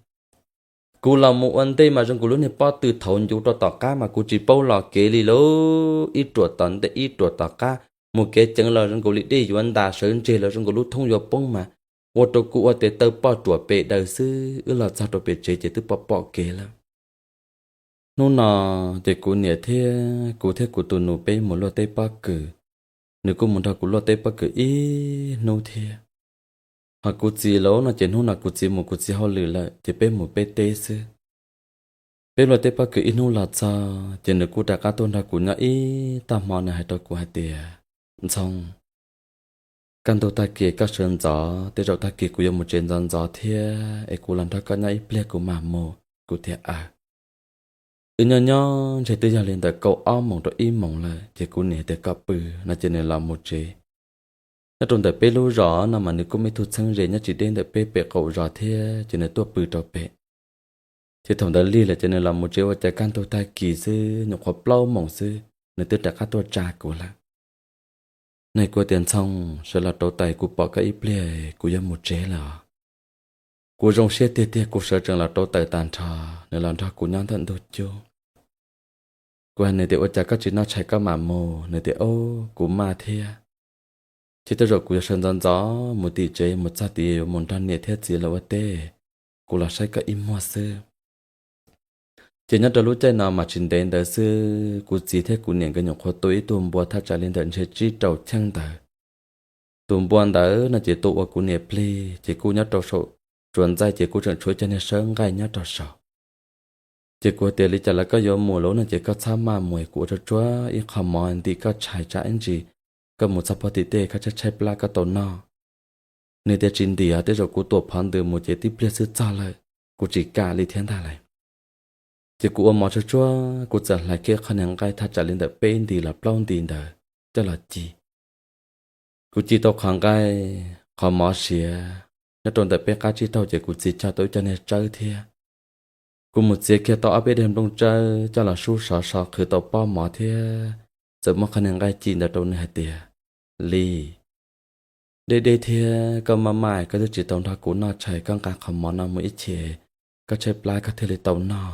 Kuv los mus ua ntej mas zoo nkaus lub niag pob tw thaum ncuv rau tom qab mas kuv tsis paub los kev li lauj. Ib ruam tom ntej ib ruam tom qab, mus kev ceev los zoo nkaus li dej yuav ntas, sawv ntseg los zoo nkaus lub thoob yuav poob mas ua rau kuv ua tes taw poj ruam pes daws xwb. Wb los txog rau pem tsev ces twb pom pom kev lawm. Hnub no ces kuv niam thiab kuv thiab kuv tus nus peb mus luaj teb pob kws, nws kuj mus nrog kuv luaj teb pob kws ib hnub thiab. Ho kuv txiv lauj no ces hnub no kuv txiv mus kuv txiv hauj lwm lawm ces peb mus peb teb xwb. Peb luag tej pob kws ib hnub los txog ces nws kuj rov qab tuaj nrog kuv nyob ib tag hmo, nws hais rau kuv hais tias, Ntxhoo, kaj ntug tag kis koj sawv ntxov, tej zaum tag kis kuv yuav mus tsev ntxov ntxov thiab es kuv los nrog koj nyob ib pliag kuv mam mus. Kuv tias, Aws. Wb nyob nyob ntshe twb yog li ntawm kaum ob moos rau ib moos lawm ces kuv niam hais tias kom pw no ces nws los mus tsev. Nyob rau ntawm peb lub zos no mas nws kuj muaj ib tug txheeb ze nyob tsis deb ntawm peb pem qaum zos thiab ces nws tuaj pw rau pem. Ces thaum ntawd lig lawm ces nws los mus tsev ua cas kaj ntug tag kis xwb, nyuam qhuav plaub moos xwb nws twb rov qab tuaj tsa kuv lawm. Nws hais kuv tias, Ntxhoo, sawv los rauv taws kuv pom koj ib pliag kuv yuav mus tsev lawm os. Kuv zoo siab tiag tiag, kuv sawv tsees los rauv taws tag nrho, nws los nrog kuv nyob ntawm ntug cub. Kuv hais nws tias, Ua cas koj tsis noj tshais koj mam mus? Nws tias, Ob, kuv maj thiab, ces tej zaum kuv yuav sawv ntxov ntxov mus tim tsev, mus txog tid yuav mus nrog niam thiab txiv lawv ua teb, kuv los saib koj ib muag xwb. Ces nyob rau lub caij no mas tsis ntev ntawd xwb kuv txiv thiab kuv niam nkawd nyuam qhuav tu ib tug npua thaj tsam li ntawm ntshe tsib rau cheej ntawd. Tus npua ntawd no ces tua ua kuv niam plig ces kuj nyob rau saum tsuas ntxaij ces kuj tseem tshuav ib co niag sawb nqaij nyob rau saum. Ces kuv tias, Li cas los koj yuav mus lawm no ces koj txhob maj mus, kuv ua tsuag tsuag ib qho mov ntim koj tshais tsam ib ntsis koj mus txog pog tim tej koj tshaib tshaib plab koj tau noj. Nws tias, Tsis ntim os, tej zaum kuv tuam phov ntws mus ces tib pliag xwb txog lawm, kuv tsis kam li thiab ntag lauj. Ces kuv ua mov tsuag tsuag, kuv txawm hlais kiag qhov niag nqaij thaj tsam li ntawm peb nti los plaub nti ntawd coj los ci. Kuv ci tau qhov nqaij qhov mov siav nyob rau ntawm peb qab tsib taug ces kuv txiav cog tau ib co niag tsawb thiab. Kuv mus txiav kiag tau ob peb daim nplooj tsawb coj los sub sov so qhwv tau pob mov thiab txawm muab qhov niag nqaij ci ntawd rau nws hais tias, Li, deb deb thiab koj maj maj koj twb tsis tau nrog kuv noj tshais, koj nqa qhov mov no mus ib chim, koj tshaib plab koj thiaj li tau noj.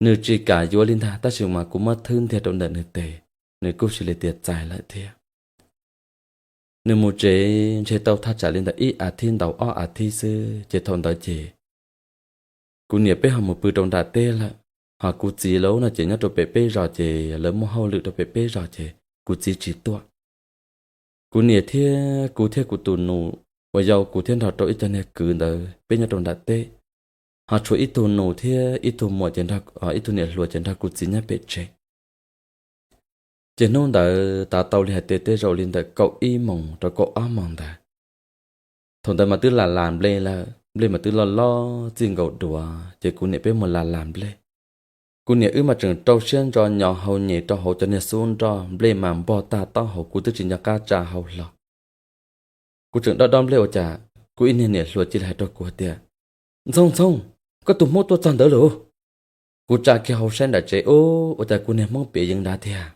Nws tsis kam yuav li ntag tab sis mas kuv muab thwb ntiag rau ntawm nws tes, nws kuj cia li tias txais lawm thiab. Nws mus tsev ntshe tau thaj tsam li ntawm ib as thiv ntau ob as thiv xwb ces thaum ntawd ces kuv niam peb ho mus pw rau nram teb lawm, ho kuv txiv lawv no ces nyob rau pem peb zos ces lawv muaj hauj lwm rau pem peb zos ces kuv txiv tsis tuaj. Kuv niam thiab kuv thiab kuv tus nus uas yau kuv thiab nrog rau ib co niag kwv ntawd peb nyob rau nram teb, ho tshuav ib tug nus thiab ib tug muam ces nrog, ib tug niam hluas ces nrog kuv txiv nyob pem tsev. Ces hnub ntawd tav tau li hais tias tej zaum li ntawm kaum ib moos rau kaum ob moos ntawd. Thaum ntawd mas twb las las nplej lawm, nplej mas twb loj loj txij nkaus duav ces kuv niam peb mus las las nplej. Kuv niam wb mas tseem rau siab ntso nyov hau nyem rau hauv cov niag xub nroj, nplej mas npog tag taub hau kuv twb tsis nco qab tsa hau hlo. Kuv tseem dob dob nplej ua cas kuv ib niag niam hluas cia li hais rau kuv hais tias, Ntxhoo, Ntxhoo, koj tus Hmoob tuaj txog ntawd lauj. Kuv tsa kiag hau saib nram tsev, ub, ua cas kuv niag Hmoob piav yeev nrad tiag.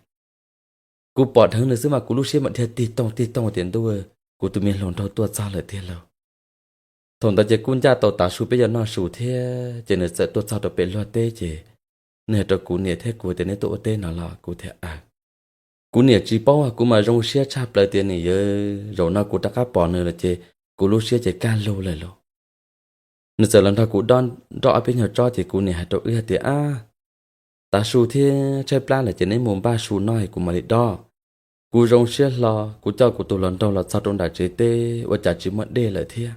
Kuv pom dheev nws xwb mas kuv lub siab mam dhia tig toog tig toog tias, Ntuj, kuv tus me hluas nraug tuaj txog lawm tiag lauj. Thaum ntawd ces kuj ncaj tau tav su peb yuav noj su thiab ces nws txawm tuaj txog rau pem luag teb ces nws hais rau kuv niam thiab kuv tias, Neb tuaj ua teb no los? Kuv tias, Aws. Kuv niam tsis paub, kuv mas zoo siab tshaj plaws tias nws yuav, zaum no kuv rov qab pom nws lawm ces kuv lub siab ces kaj lug lawm lauj. Nws txawm los nrog kuv dob nroj ob peb nyuag tsob ces kuv niam hais rau wb hais tias, Ab, tav su thiab tshaib plab lawm ces neb mus npaj su noj kuv mam li dob. Kuv zoo siab hlo, kuv coj kuv tus hluas nraug los txog rau nram tsev teb ua cas tsis muaj dej lawm thiab.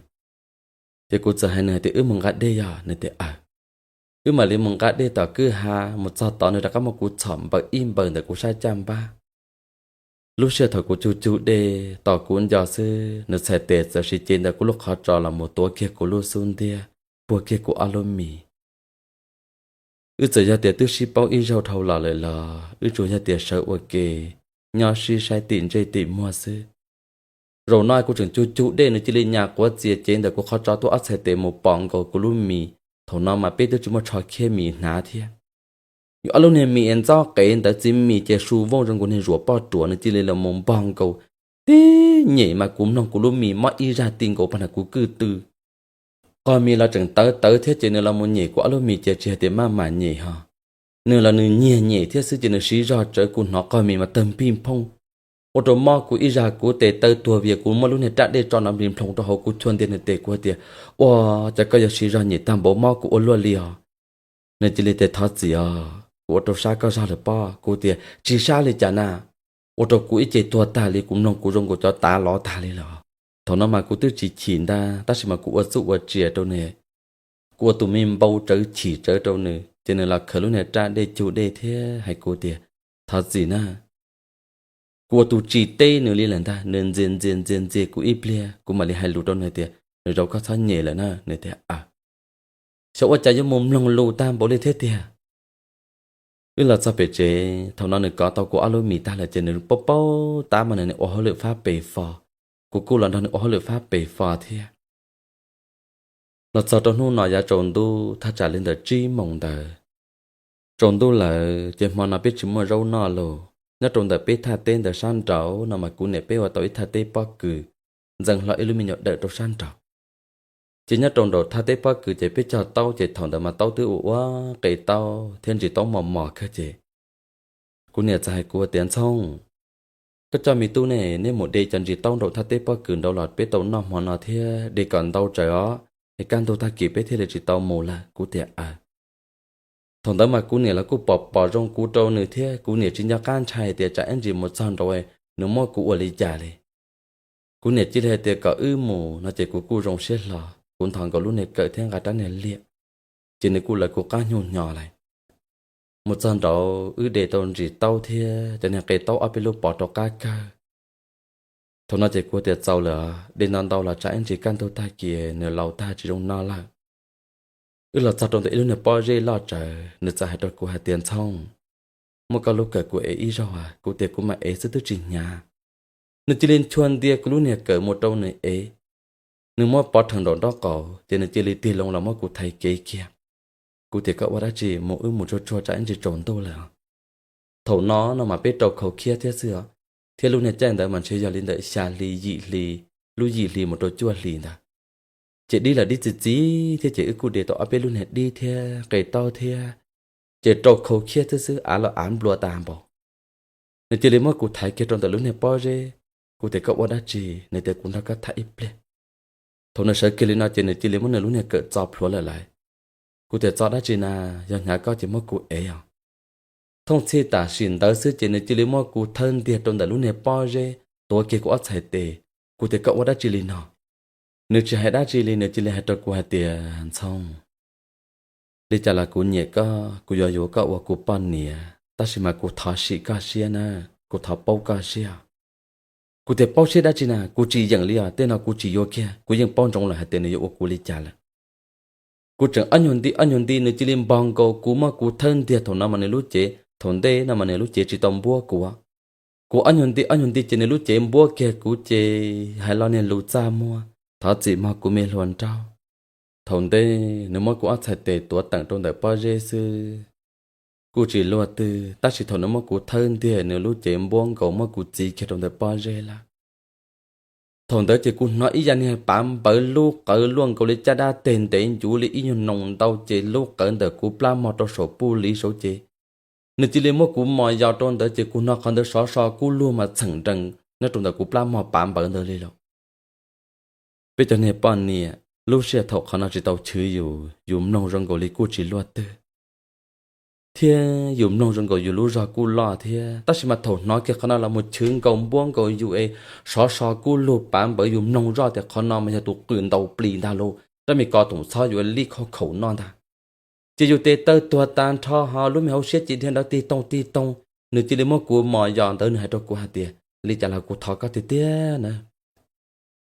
Ces kuv txawm hais nws hais tias, Wb mus nqa dej yog? Nws tias, Aws. Wb mam li mus nqa dej tom kwj ha, mus txog tod nws rov qab muab kuv txhom npaws ib npaws ntawm kuv sab caj npab. Lub sij hawm thaum kuv cug cug dej tos kuv nco xwb, nws txhais tes txawm siv cev ntawm kuv lub qhov tsos los mus tuav kiag kuv lub xub ntiag, puag kiag kuv ob lub mis. Wb txawm yog tias twb sib paub ib zaug dhau los lawm los wb tsuas yog tias sawv ua ke nyob sib saib tim ntsej tim muag xwb. Zaum no kuv tseem cug cug dej nws cia li nyas quav txias cev ntawm kuv qhov tsos tuaj ob txhais tes mus pom nkaus kuv lub mis. Thaum no mas peb twb tsis muaj tsho khiab mis hnav thiab. Yus ob lub niag mis es ntxob qev ntawd txiv mis ces su vooj zoo nkaus niag zuam poj ruam, nws cia li los mus npog nkaus tib nyem mas kuv mloog kuv lub mis mob ib zaj ti nkaus pag nrho kuv kwj tw. Qog mis los tseem tawv tawv thiab ces nws los mus nyem kuv ob lub mis ces tsis hais tias maj mam nyem ho, nws los nws nyiag nyem thiab xwb ces nws siv zog tsawv kuv hnov qog mis mas tawg npij nphooj, ua rau mob kuv ib zaj kuv tes taw tuag vias kuv muab lub niag raj dej tso nrov nplig nploog rau hauv kuv chua ntiag nws tes kuv hais tias, Ua cas koj yuav siv zog nyem tag npaum mob kuv ua luaj li os? Nws cia li tias, Thov txim os, kuv ua rau sab koj zog lawm pob. Kuv tias, Tsis sab li cas na, ua rau kuv ib ce tuag tag li, kuv mloog kuv zoo nkaus cov tav lov tag li lawm. Thaum no mas kuv twb tsis chim ntag tab sis mas kuv ua txuj ua tsias rau nws, kuv ua tus me npau tsawv chim tsawv rau nws. ces nws los khaws lub niag raj dej cug dej thiab hais kuv tias, Thov txim na, kuv ua tus tsis teb nws li lawm ntag, nws ntxias ntxias ntxias ntxias kuv ib pliag, kuv mam li hais lus rau nws tias, Nws zaum koj txhob nyem lawm na. Nws tias, Aw, xyov ua cas yuav mus mloog lus tag npaum li thiab tiag. Wb los txog pem tsev, thaum no nws kov tau kuv ob lub mis tag lawm ces nws paub paub tab mas nws ua hauj lwm fab pes fo. Kuv kuj los nrog nws ua hauj lwm fab pes fo thiab. Los txog rau hnub no yav tsaus ntuj thaj tsam li ntawm tsib moos ntawd. Tsaus ntuj lawm ces hmo no peb tsis muaj zaub noj lauj. Nyob rau ntawm peb thaj teb ntawd sab nraud no mas kuv niam peb ua tau ib thaj teb pob kws, ntxeev hlo ib lub me nyuam dawm rau sab nraud. Ces nyob rau nraum thaj teb pob kws ces peb cog taub ces thaum ntawd mas taub twb ua ua qe taub thiab ntsis taub mos mos kawg ces kuv niam txawm hais kuv tias, Ntxhooj, koj coj me tub ne, neb mus de cov ntsis taub nraum thaj teb pob kws nraud los peb tau noj hmo no thiab, de kom ntau tsawv os, es kaj ntug tag kis peb thiaj li tsis tau mus lawm. Kuv tias, Aw. Thaum ntawd mas kuv niam los kuj pom pom zoo kuv rau nws thiab, kuv niam tsis nco qab ntshai tias tsam ib ntsis mus txog nraud nws muab kuv ua li cas li. Kuv niam cia li hais tias kom wb mus no ces kuv kuj zoo siab hlo, kuv nthos nkaus lub niag kawm thiab nqa rab niag liaj, ces nws kuj lawv kuv qab nyuag hnyo lawm. Mus txog nraud wb de tau ntsis taub thiab cov niag qe taub ob peb lub pov rau qab kawg. Thaum no ces kuv tias, Txaus lawm, de ntau ntau los tsam ib ntsis kaj ntug tag kis nws laus tag tsis zoo noj lawm. Wb los txog rau ntawm ib lub niag pob zeb loj tsawv, nws txawm hais rau kuv hais tias, Ntxhooj, muab koj lub kawm kuv ev ib zaug. Kuv tias, Kuv mam ev xwb twb tsis hnyav. Nws cia li nchua ntia kuv lub niag kawm mus rau nws ev. Nws muab pov rhees nraum nraub qaum ces nws cia li tig loo los muab kuv thaiv kev kiag. Kuv tias, Koj ua dab tsi, mus wb mus tsuag tsuag tsam ib ntsis tsaus ntuj lawm. Thaum no no mas peb rau khau khiab thiab xwb os, thiab lub niag caij ntawd mas ntshe yog li ntawm xya hli yim hli, lub yim hli mus rau cuaj hli ntawd. Ces dib los dib txi txiv thiab ces wb kuj de tau ob peb lub niag dib thiab qe taub thiab, ces rau khau khiab thiab xwb, av los av nplua tas npaum. Nws cia li muab kuv thaiv kiag rau ntawm lub niag pob zeb. Kuv tias, Koj ua dab tsi? Nws tias, Kuv nrog koj tham ib pliag. Thaum nws sawv kiag li no ces nws cia li muab nws lub niag kawm txo plhuav lawm lauj. Kuv tias, Txo dab tsi na? Yog hnyav koj ces muab kuv ev os. Thooj txhij tam sim ntawd xwb ces nws cia li muab kuv thawb ntiag rau ntawm lub niag pob zeb, tuav kiag kuv ob txhais tes. Kuv tias, Koj ua dab tsi li no? Nws tsis hais dab tsi li, nws cia li hais rau kuv hais tias, Ntxhooj, li cas los kuv nyiam koj, kuv yuav yuav koj ua kuv poj niam, tab sis mas kuv thov sim koj siab na, kuv thov paub koj siab. Kuv tias, Paub siab dab tsi na? Kuv tsis yeem li os, tej no kuv tsis yuav kiag, kuv yeej paub ntsoov lawm hais tias nws yuav ua kuv li cas lawm. Kuv tseem ob nyuag nti ob nyuag nti nws cia li npog nkaus kuv, muab kuv thawb ntiag. Thaum no mas nws lub cev, thaum ntej no mas nws lub cev tsis tau npuab kuv. Kuv ob nyuag nti ob nyuag nti ces nws lub cev npuab kiag kuv ces hais lo niag lus txaj muag, Thov txim mog kuv me hluas nraug. Thaum ntej nws muab kuv ob txhais tes tuav teem rau ntawm pob zeb xwb, kuj tsis luaj twg, tab sis thaum nws muab kuv thawb ntiag nws lub cev npuab nkaus muab kuv txiv kiag rau ntawm pob zeb lawm. Thaum ntawd ces kuv hnov ib yam niag pav npawv lub qawv luaj nkaus li caj dab teg ntev ncuv li ib nyuag noo ntau ces lub qawv ntawm kuv plab mog rau saum puj li saud ces nws cia li muab kuv mos yos rau ntawd ces kuv hnov qhov ntawd sov so kub lug mas txheem nrees nyob rau ntawm kuv plab mog pav npawv ntawd li lawm. Peb cov niag poj niam lub sij hawm thaum qhov no tsis tau chwv yus, yus mloog zoo nkaus li kuj tsis luaj twg, thiab yus mloog zoo nkaus yus lub zog kuj loj thiab, tab sis mas thaum hnov kiag qhov no los mus chwv nkaus npuab nkaus yus es sov so kub lug pav npawv, yus mloog zoj tias qhov no mas yog tus qwm ntaus plis ntag lauj, rab me ko toom txhob yuav lij khaub khaum noj ntag. Ces yus tes taw tuag tas nrho ho lub me hauv siab cia dhia nrov tig toog tig toog. Nws cia li muab kuv mos yos ntawd nws hais rau kuv hais tias, Li cas los kuv thov koj tiag tiag na.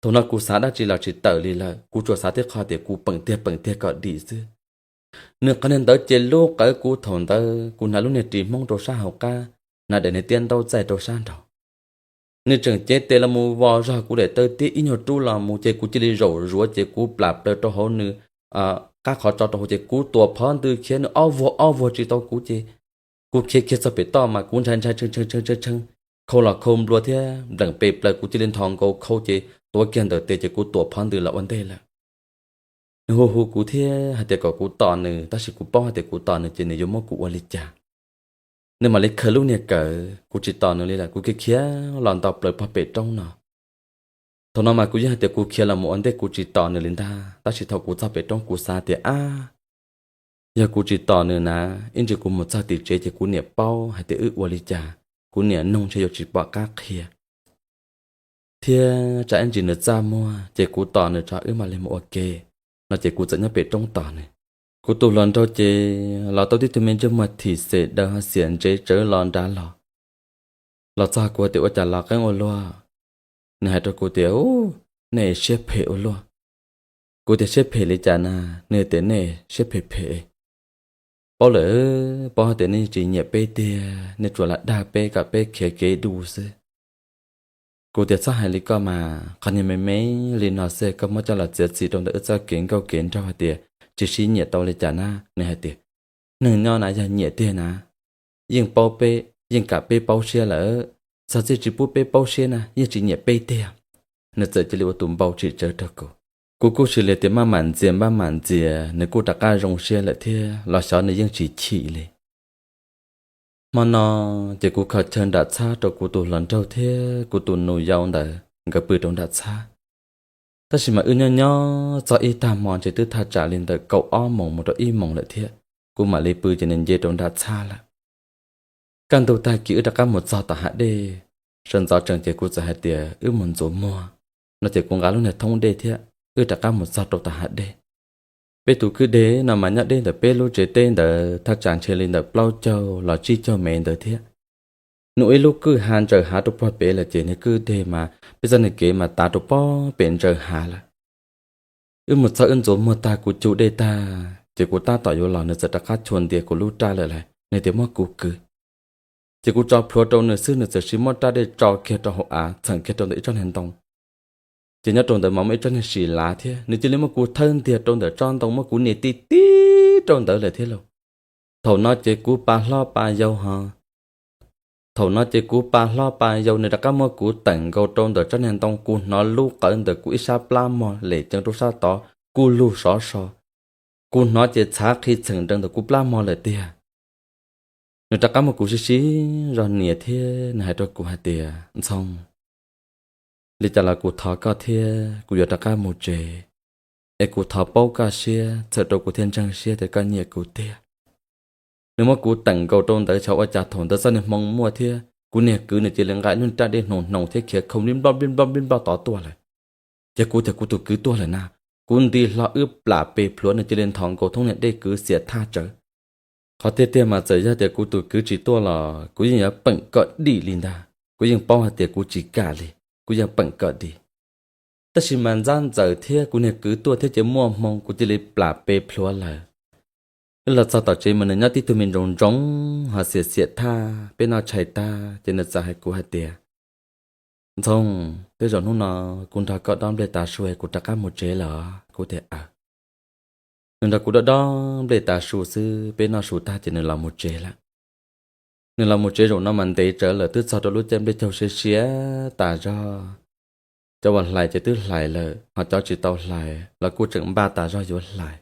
Thaum no kuv xav dab tsi los tsis tawm li lawm, kuv tsuas xav tib qho tias kuv peem tiag peem tiag kom dim xwb. Nws qhov niag ntawd ces lub qawv kuv thaum ntawd kuv hnav lub niag ris hmoob rau sab hauv qab, hnav daim niag tiab ntaub txaij rau sab nraud. Nws tseem cev tes los mus vos zog kuv daim taw tiab ib nyuag rub los mus ces kuv cia li zaum zuav ces kuv plam plaws rau hauv nws qab qhov tso rau hauv ces kuv tuam phov ntws khiav, nws ob vuag ob vuag tsis tau kuv ces kuv khiav kiag txog pem toj mas kuv ntshai ntshai tshee tshee tshee tshee, khau los khau nplua thiab npleem pes plaws, kuv cia li nthos nkaus khau ces tuav kiag ntawm tes ces kuv tuam phov ntws los ua ntej lawm. Nws hu hu kuv thiab hais tias kom kuv tos nws, tab sis kuv paub hais tias kuv tos nws ces nws yuav muab kuv ua li cas. Nws mam li khaws lub niag kawm, kuv tsis tos nws li lawm, kuv khiav khiav los nto plaws pog pem roob no. Thaum no mas kuv yeej hais tias kuv khiav los mus ua ntej kuv tsis tos nws li ntag, tab sis thaum kuv txog pem roob kuv xav tias ab, yog kuv tsis tos nws na, ib ntsis kuv mus txog tim tsev ces kuv niam paub hais tias wb ua li cas, kuv niam nug ntshe yuav tsis pom qab qhia. Thiab tsam ib ntsis nws txaj muag ces kuv tos nws tso wb mam li mus ua ke no ces kuv txawm nyob pem roob tos nws. Kuv tus hluas nraug ces los tau tib tug me ntsej muag thim xem daws ho xiam ntsev tsawv los nrad los. Los txog kuv tias ua cas los qeeb ua luaj. Nws hais rau kuv tias, Ub, nej siab phem ua luaj. Kuv tias, Siab phem li cas na? Nws tias, Nej siab phem phem. Paub lawm, paub hais tias nej tsis nyiam peb tiag, nej tsuas lam dag peb kom peb khiav kev dua xwb. Kuv tias, Txhob hais li koj mas, qhov niag me me li no xwb koj muab coj los txiav txim rau ntawm wb txoj kev nkauj kev nraug hais tias tsis sib nyiam tau li cas na? Nws hais tias, Neeg nyob na yog nyiam tiag na, yeej paub peb, yeej kam peb paub siab lawm. Txog txij tsis pub peb paub siab na yeej tsis nyiam peb tiag. Nws txawm cia li ua tus npau tsis tsawv rau kuv. Kuv kuj cia li tias, Maj mam ntxias, maj mam ntxias. Nws kuj rov qab zoo siab lawm thiab los xyov nws yeej tsis chim li. Hmo no ces kuv kho chaw nram txhab rau kuv tus hluas nraug thiab kuv tus nus yau ntawd nkawd pw rau nram txhab. Tab sis mas wb nyob nyob txog ib tag hmo ntshe twb thaj tsam li ntawm kaum ob moos mus rau ib moos lawm thiab, kuv mam li pw ces nws nce rau nram txhab lawm. Kaj ntug tag kis wb rov qab mus txog tom hav dej, sawv ntxov tsees ces kuv txawm hais tias, Wb mus ntxuav muag. No ces kuv nqa lub niag thoob dej thiab wb rov qab mus txog rau tom hav dej. Peb tus kwj deg no mas nyob deb ntawm peb lub tsev teb ntawd thaj tsam ntshe li ntawm plaub caug los tsib caug mev ntawd thiab. Nws ua ib lub kwj ha ntsaws hav rau puag pem lawm ces niag kwj deg mas peb txoj niag kev mas tav rau puag pem ntsaws hav lawm. Wb mus txog wb ntxuav muag tag kuv cug dej tag ces kuv tab tom yuav los nws txawm rov qab chua ntias kuv lub raj lawm lauj, nws tias muab kuv kwv. Ces kuv tso plhuav rau nws xwb nws txawm sis muab raj dej tso kiag rau hauv av txheem kiag rau ntawm ib tsob niag ntoo. Ces nyob rau ntawd mas muaj ib tsob niag sim lav thiab, nws cia li muab kuv thawb ntiag rau ntawm tsob ntoo muab kuv nias ti ti rau ntawd lawm thiab lauj. Thaum no ces kuv pa hlob pa yau ho Thaum no ces kuv pa hlob pa yau nws rov qab muab kuv teem nkaus rau ntawm tsob niag ntoo, kuv hnov lub qawv ntawm kuv ib sab plab mog lem ceev rau sab tod kuj lug sov so. Kuv hnov ces txhav qhi txheem nrees ntawm kuv plab mog lawm tiag. Nws rov qab muab kuv sib sib zog nias thiab nws hais rau kuv hais tias, Ntxhoo, li cas los kuv thov koj thiab kuv yuav rov qab mus tsev, es kuv thov paub koj siab txhawm rau kuv thiaj ntseeg siab tias koj nyiam kuv tiag. Nws muab kuv teem nkaus rau ntawd xyov ua cas thaum ntawd txoj niag hmoo muaj thiab kuv niag kwv nws cia li nqa lub raj dej hnoos hnoos thiab khiav khoo nplij nploj nplij nploj nplij nploj tod tuaj lawm. Ces kuv tias kuv tus kwv tuaj lawm na, kuv nti hlo wb plam pes plhuav nws cia li nthos nkaus thoob niag dej kwv xiam thaj tsawv. Qhov tiag tiag mas txawm yog tias kuv tus kwv tsis tuaj los kuv yeej yuav peem kom dim li ntag, kuv yeej paub hais tias kuv tsis kam li, kuv yeej peem kom dim. Tab sis mas ntxab ntxawm thiab kuv niag kwv tuaj thiab ces muaj hmoo kuv cia li plam pes plhuav lawm. Wb los txog tom tsev mas nws nyob tib tug me ntsoov ntsoov ho xiam xiam thaj, peb noj tshais tag ces nws txawm hais kuv hais tias, Ntxhoo, tej zaum hnub no kuv nrog koj dob nplej tav su kuv rov qab mus tsev lawm. Kuv tias, Aws. Nws nrog kuv dob dob nplej tav su xwb, peb noj su tag ces nws los mus tsev lawm. Nws los mus tsev zaum no mas ntev tsawv lawm, twb txog rau lub caij nplej caug siav siav tas zog. Cov uas hlais ces twb hlais lawm, ho cov tsis tau hlais los kuj tseem npaj tas zog yuav hlais.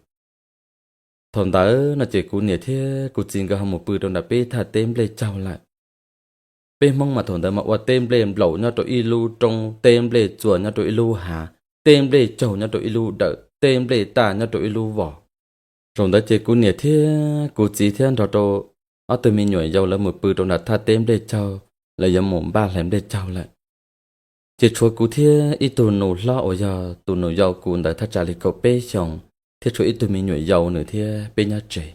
Thaum ntawd no ces kuv niam thiab kuv txiv nkawd ho mus pw rau nram peb thaj teb nplej caug lawm. Peb Hmoob mas thaum ntawd mas ua teb nplej nplaum nyob rau ib lub roob, teb nplej txuas nyob rau ib lub hav, teb nplej caug nyob rau ib lub dawm, teb nplej taj nyob rau ib lub vos. Zaum ntawd ces kuv niam thiab kuv txiv thiab nrog rau ob tug me nyuam yaus lawv mus pw rau nram thaj teb nplej caug, lawv yuav mus npaj hlais nplej caug lawm. Ces tshuav kuv thiab ib tug nus hlob uas yog tus nus yau kuv ntawd thaj tsam li kaum peb xyoos, thiab tshuav ib tug me nyuam yaus nws thiab peb nyob tsev.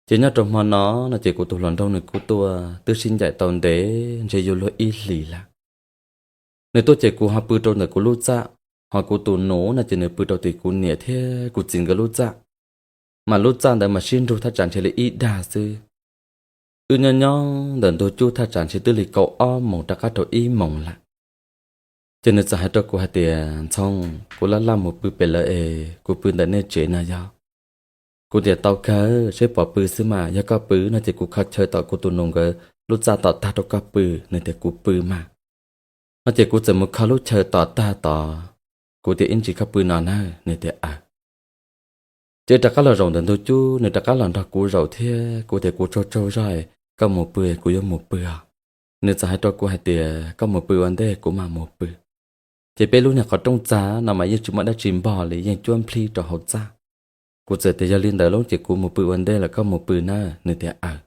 Ces nyob rau hmo no no ces kuv tus hluas nraug nws kuj tuaj, twb sib ncaim tau ntev ntshe yuav luag ib hlis lawm. Nws tuaj ces kuv ho pw rau ntawm kuv lub txaj, ho kuv tus nus no ces nws pw rau tim kuv niam thiab kuv txiv nkawd lub txaj. Mas lub txaj ntawd mas sib nrug thaj tsam ntshe li ib dag xwb. Wb nyob nyob ntawm ntug cub thaj tsam ntshe twb li kaum ob moos rov qab rau ib moos lawm. Ces nws txawm hais rau kuv hais tias, Ntxhoo, kuv laj laj mus pw pem lawv es kuv pw ntawm nej tsev no yog? Kuv tias, Tau kawg, seb puas pw xwb mas, yog koj pw no ces kuv kho chaw tom kuv tus nus nkawd lub txaj tom tag rau koj pw. Nws tias, Kuv pw mas. No ces kuv txawm mus kho lub chaw tom tag tod. Kuv tias, Ib ntsis koj pw no na. Nws tias, Aws. Ces rov qab los zaum ntawm ntug cub, nws rov qab los nrog kuv zaum thiab. Kuv tias, Kuv tsaug tsaug zog, koj mus pw kuv yuav mus pw os. Nws txawm hais rau kuv hais tias, Koj mus pw ua ntej kuv mam mus pw. Ces peb lub niag qhov rooj txag no mas yeej tsis muaj dab tsi npog li, yeej cuab nplhib rau hauv txaj. Kuv txawm tias, Yog li ntawd lauj ces kuv mus pw ua ntej lawm, koj mus pw na. Nws tias, Aws.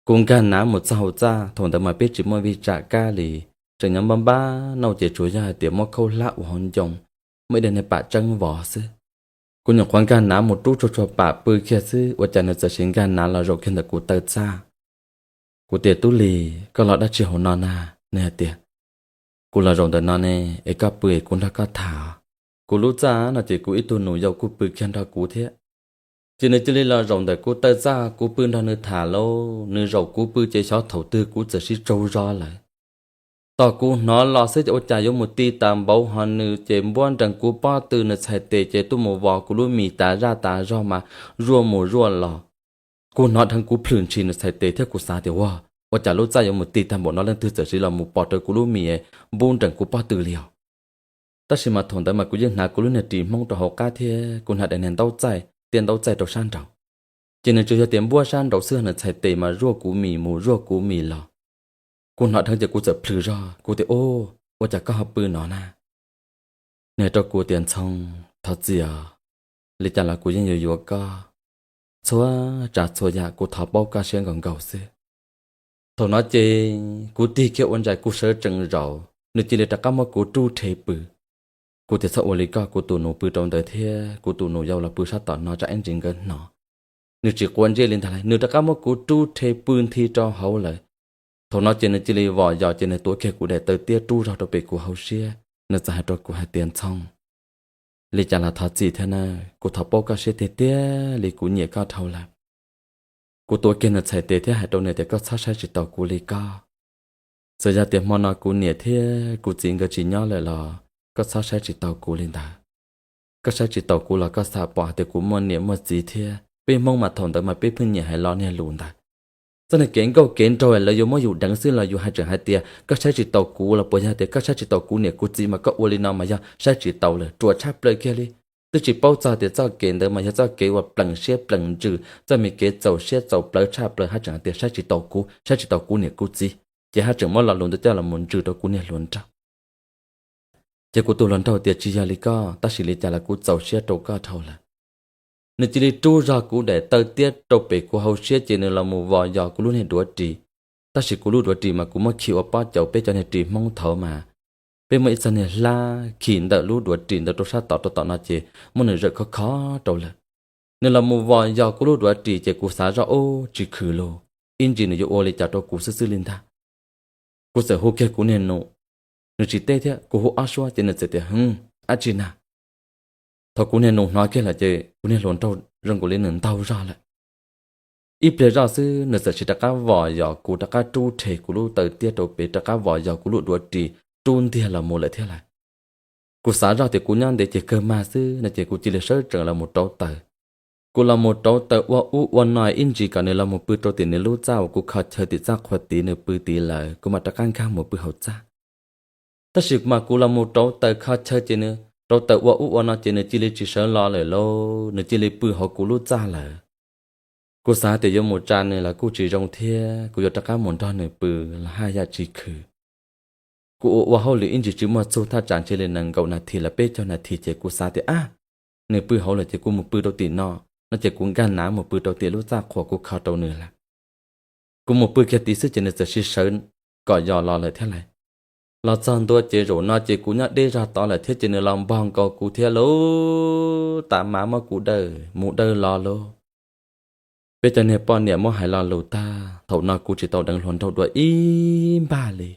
Kuv nkag nav mus txog hauv txaj, thaum ntawd mas peb tsis muaj vij tsam kab li, tseem nyob npab npab nauj ces tsuas yog hais tias muab khaub hlab ua hauv ncoo, muaj ib daim niag pam tseeb vov xwb. Kuv nyuam qhuav nkag nav mus rub tsuag tsuag pam pw kiag xwb, ua cas nws txawm sis nkag nav los zaum kiag ntawm kuv taw txaj. Kuv tias, Tub Lis, koj los dab tsi hauv no na? Nws hais tias, Kuv los zaum ntawm no ne, es koj pw es kuv nrog koj tham. Kuv lub txaj no ces kuv ib tug nus yau kuj pw kiag nrog kuv thiab. Ces nws cia li los zaum ntawm kuv taw txaj, kuv pw nrog nws tham lauj. Nws zaum kuv pw ces xyov thaum twg kuv txawm sib tsaug zog lawm. Tos kuv hnov los xwb ces ua cas yuav mus ti tas npaum ho nws ces npuab nrees kuv pob tw, nws txhais tes ces tuaj mus vos kuv lub mis tas zaj tas zog mas zuaj mus zuaj los. Kuv hnov dheev kuv plhws ntshis nws txhais tes thiab kuv xav tias, Ua, ua cas lub txaj yuav mus ti tag npaum no, leej twg txawm sis los mus pos rau kuv lub mis npuab nrees kuv pob tw li os? Tab sis mas thaum ntawd mas kuv yeej hnav kuv lub niag ris hmoob rau hauv qab thiab kuv hnav daim niag ntaub txaij, tiaj ntaub txaij rau sab nraud. Ces nws tsuas yog tias npuab sab nraud xwb, nws txhais tes mas zuaj kuv mis mus zuaj kuv mis los. Kuv hnov dheev ces kuv txawm plhws zog, kuv tias, Ub, ua cas koj ho pw no na? Nws hais rau kuv tias, Ntxhoo, thov txim os, li cas los kuv yeej yuav yuav koj. Txhua tsav txhua yam kuv thov paub koj siab nkaus nkaus xwb. Thaum no ces kuv tig kiag ua ntsais kuv sawv tsees zaum, nws cia li rov qab muab kuv rub rhe pw. Kuv tias, Txhob ua li koj, kuv tus nus pw rau ntawd thiab kuv tus nus yau los pw sab tom no tsam ib ntsis nkawd hnov. Nws tsis quav ntsej li ntag lauj, nws rov qab muab kuv rub rhe pw nthi rau hauv lawm. Thaum no ces nws cia li vos yos ces nws tuav kiag kuv daim taw tiab rub zog rau pem kuv hauv siab, nws txawm hais rau kuv hais tias, Ntxhoo, li cas los thov txim thiab na, kuv thov paub koj siab tiag tiag li, kuv nyiam koj dhau lawm. Kuv tuav kiag nws txhais tes thiab hais rau nws tias, Koj txhob saib tsis taus kuv li koj. Txawm yog tias hmo no kuv niam thiab kuv txiv nkawd tsis nyob lawm los koj txhob saib tsis taus kuv li ntawd. Koj saib tsis taus kuv los koj xav pom hais tias kuv muaj niam muaj txiv thiab. Peb Hmoob mas thaum ntawd mas peb pheej nyiam hais lo niag lus ntawd. Txoj niag kev nkauj kev nraug lawv yuav muab yus deev xwb los yus hais tseem hais tias koj saib tsis taus kuv los puas yog tias koj saib tsis taus kuv niam kuv txiv, mas koj ua li no mas yog saib tsis taus lawm, ruam tshaj plaws kiag li. Twb tsis paub txog tias txoj kev ntawd mas yog txoj kev uas plees siab plees ntsws, txoj me kev txaus siab txaus plawv tshaj plaws, haj tseem hais tias saib tsis taus kuv, saib tsis taus kuv niam kuv txiv, ces haj tseem muab lo lus ntawd coj los mus ntsws rau kuv niag hluas nraug. Ces kuv tus hluas nraug tias, Tsis yog li koj, tab sis li cas los kuv txaus siab rau koj dhau lawm. Nws cia li rub zog kuv daim taw tiab rau pem kuv hauv siab ces nws los mus vos yos kuv lub niag duav ris. Tab sis kuv lub duav ris mas kuv muab khi ua pob caus, peb cov niag ris Hmoob thaud mas peb muaj ib txoj niag hlab khi ntawm lub duav ris ntawd rau sab tom, rau tom no ces muab nws zawm khov khov rau lawm. Nws los mus vos yos kuv lub duav ris ces kuv xav zoj, Ub, tsis khwm lus, ib ntsis nws yuav ua li cas rau kuv xwb xwb li ntag. Kuv txawm hu kiag kuv niag nus, nws tsis teb thiab, kuv hu ob suab ces nws txawm tias, Hwv, dab tsi na? Thaum kuv niag nus hnov kiag lawm ces kuv niag hluas nraug zoo nkaus li nws ntaug zog lawm. Ib pliag zoj xwb nws txawm sis rov qab vos yos kuv, rov qab rub rhe kuv lub taw tiab rau pem, rov qab vos yos kuv lub duav ris, rub ntiag los mus lawm thiab lawm. Kuv xav zoj tias kuv nyob ntev ces kawg mag xwb no ces kuv cia li sawv tsees los mus rauv taws. Kuv los mus rauv taws ua ub ua no ib ntsis kom nws los mus pw rau tim nws lub txaj uas kuv kho chaw tim txaj qhua tid, nws pw tid lawm kuv mam rov qab nkag mus pw hauv txaj. Tab sis mas kuv los mus rauv taws kho chaw ces nws rauv taws ua ub ua no ces nws cia li tsis sawv los lawm lauj, nws cia li pw hauv kuv lub txaj lawm. Kuv xav tias yuav mus tsa nws los kuj tsis zoo thiab, kuv yuav rov qab mus nrog nws pw los haj yam tsis khwm. Kuv ua ua hauj lwm ib ntsis tsis muaj txuj, thaj tsam ntshe li nees nkaum nas this los peb caug nas this ces kuv xav tias, Ab, nws pw hauv lawm ces kuv mus pw rau tim no, no ces kuv nkag nav mus pw rau tim lub txaj qhua kuv kho rau nws lawm. Kuv mus pw kiag tid xwb ces nws txawm sis sawv kom yos los lawm thiab lawm. Los txog ntua ces zaum no ces kuv nyob deb zog tod lawm thiab ces nws los npog nkaus kuv thiab lauj, tas mas muab kuv dawj mus dawj los lauj. Peb cov niag poj niam muab hais lo lus tag, thaum no kuv tsis tau deev hluas nraug dua ib npag li.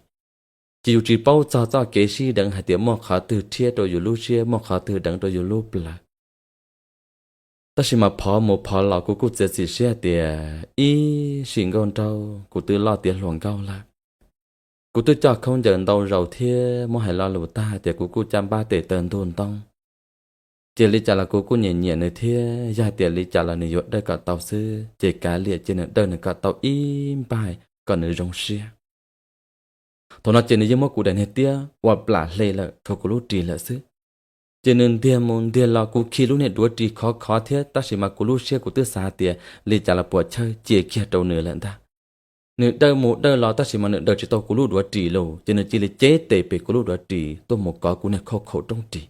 Ces yus tsis paub txog txoj kev sib deev hais tias muaj qhov twg rhiab rau yus lub siab, muaj qhov twg deev rau yus lub plawv. Tab sis mas phov mus phov los kuv kuj txiav txim siab hais tias ib sim nkauj nraug kuv twb loj tiav hluas nkauj lawm. Kuv twb coj khaub ncaws ntau zaus thiab muab hais lo lus tag hais tias kuv kuj caj npab tes taw ntug ntoob. Ces li cas los kuv kuj nyiam nyiam nws thiab, yog hais tias li cas los nws yuav dawj kom tau xwb ces kav liam cia nws dawj nws kom tau ib npaig kom nws zoo siab. Thaum no ces nws yeej muab kuv daim niag tiab ua plam hle lawm, tshuav kuv lub ris lawm xwb. Ces nws ntiag mus ntiag los, kuv khi lub niag duav ris khov khov thiab, tab sis mas kuv lub siab kuv twb xav tias li cas los puas chawj cia kiag rau nws lawm ntag. Nws dawj mus dawj los tab sis mas nws daws tsis tau kuv lub duav ris los, ces nws cia li cev tes pem kuv lub duav ris tuaj mus kov kuv niag khauj khaum roob ris.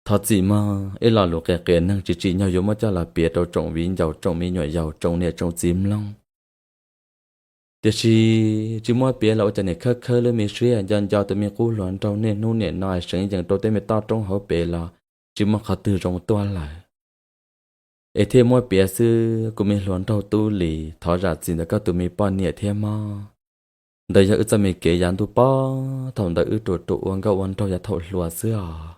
Thov txim mog, ib lo lus qias qias neeg tsis tsim nyog yuav muab coj los piav rau tsoom viv ncaus, tsoom me nyuam yaus, tsoom niam tsoom txiv mloog. Tiam sis tsis muab piav los ua cas nim khawb khawb lub me siab, nco nco tus me qub hluas nraug niaj hnub nim no seev yees rau tej me toj roob hauv pes los tsis muaj qhov twg zoo tuaj lawm. es thiaj muab piav xwb. Kuv me hluas nraug Tub Lis, thov zam txim ntawm koj tus me poj niam thiab mog. Ntawd yog wb txoj me kev yav ntuj pog, thaum ntawd wb ruam ruam ua nkauj ua nraug yav thaum hluas xwb os.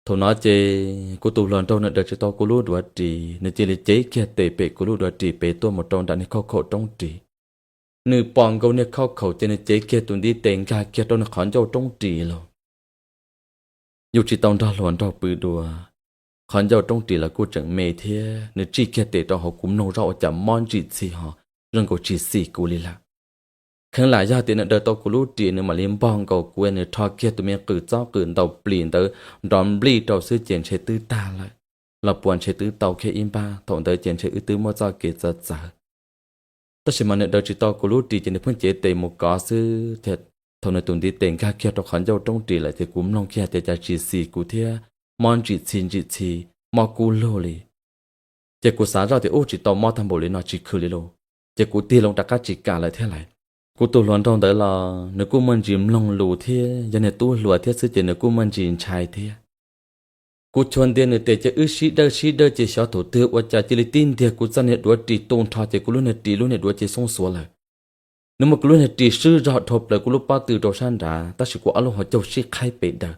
Thaum no ces kuv tus hluas nraug nws daws tsis tau kuv lub duav ris, nws cia li cev kiag tes pem kuv lub duav ris pem tuaj mus rau nram niag khauj khaum roob ris. Nws pom nkaus niag khauj khaum ces nws cev kiag tus ntiv tes nkag kiag rau nws qhov ncauj roob ris lauj. Yus tsis tau nrog hluas nraug pw dua, qhov ncauj roob ris los kuj tseem me thiab, nws tsij kiag tes rau hauv kuv mloog zoj ua cas mob ntsim txhi ho zoo nkaus tsis xis kuv li lawm. Kheev lam yog tias nws daws tau kuv lub ris nws mam li npog nkaus kuv, nws rho kiag tus me qws txob qws ntaus plis ntawd nrov nplij rau xwb ces ntshe twb tag lawm, los puas ntshe twb tau kiag ib npab. Thaum ntawd ces ntshe wb twb muaj txoj kev txawv txawv. Tab sis mas nws daws tsis tau kuv lub ris ces nws pheej cev tes mus kov xwb. Thaum nws tus ntiv tes nkag kiag rau qhov ncauj roob ris lawm ces kuv mloog kiag tias cas tsis xis kuv thiab, mob ntsim txhi ntsim txhi, mob kub lug li. Ces kuv xav zoj tias ub tsis tau mob tag npaum li no tsis khwv li lauj, ces kuv tig loo rov qab tsis kam lawm thiab lauj. Kuv tus hluas nraug ntawd los nws kuj muaj ntsis mloog lus thiab yog niag tub hluas thiab xwb ces nws kuj muaj ntsis ntshai thiab. Kuv chua ntiag nws tes ces wb sib dawj sib dawj ces xyov thaum twg ua cas cia li tib ntiag kuv txoj niag duav ris tu nrho ces kuv lub niag ris lub niag duav ces xoob xuav lawm. Nws muab kuv lub niag ris swb zog dhau plaws kuv lub pob tw rau sab nrad tab sis kuv ob lub hauv caug sib qhaib pes daws.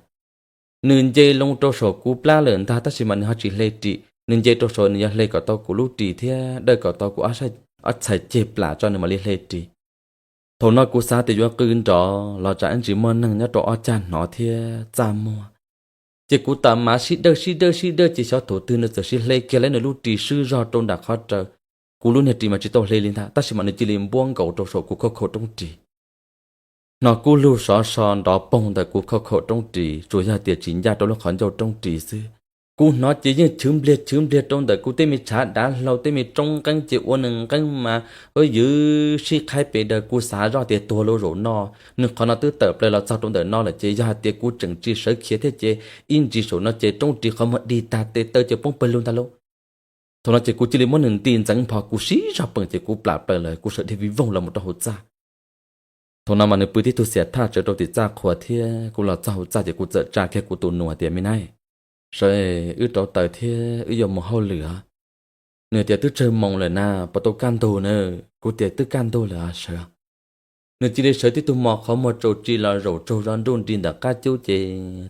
Nws nce loo rau saum kuv plab lawm ntag tab sis mas nws ho tsis hle ris, nws nce rau saum nws yog hle kom tau kuv lub ris thiab dawj kom tau kuv ob txhais ceg plam tso nws mam li hle ris. Thaum no kuv xav tias yuav qw nrov los tsam ib ntsis muaj neeg nyob rau ob cag hnov thiab txaj muag. Ces kuv tam mav sib dawj sib dawj sib dawj ces xyov thaum twg nws txawm sib hle kiag lawm nws lub ris swb zog rau nram qhov raws. Kuv lub niag ris mas tsis tau hle li ntag tab sis mas nws cia li npuab nkaus rau saum kuv khauj khaum roob ris. Hnov kub lug sov so nrov poog ntawm kuv khauj khaum roob ris tsuas yog tias tsis ncaj rau lub qhov ncauj roob ris xwb. Kuv hnov ces yeej chwv npliag chwv npliag rau ntawm kuv tej me tshav dav hlau tej me roob nqeeb ces ua nws nqeeb mas ywv sib qhaib pes daws. Kuv xav zoj tias tuag lawm zaum no, nws qhov no twb tawm plaws los txog rau ntawm no lawm ces yog hais tias kuv tseem tsis sawv khiav thiab ces ib ntsis saum no ces roob ris qhov muag dig tag tes taw ces poob pawg lug ntag lauj. Thaum no ces kuv cia li muab nws nti ntxeev npho kuv sib zog peem ces kuv plam plaws lawm kuv sawv dhia vij voog los mus rau hauv txaj. Thaum no mas nws pw tib tug xiam thaj tsawv rau tim txaj qhua thiab kuv los txog hauv txaj ces kuv txawm tsa kiag kuv tus nus hais tias me nab, sawv wb rauv taws thiab wb yuav mus hauj lwm os. Nws tias twb tsawg moos lawm na, puas tau kaj ntug na? Kuv tias twb kaj ntug lawm sawv. Nws cia li sawv tib tug mos qhov muag tsaus tsis los zaum tsaug zog nruj nris ntawm qab cub ces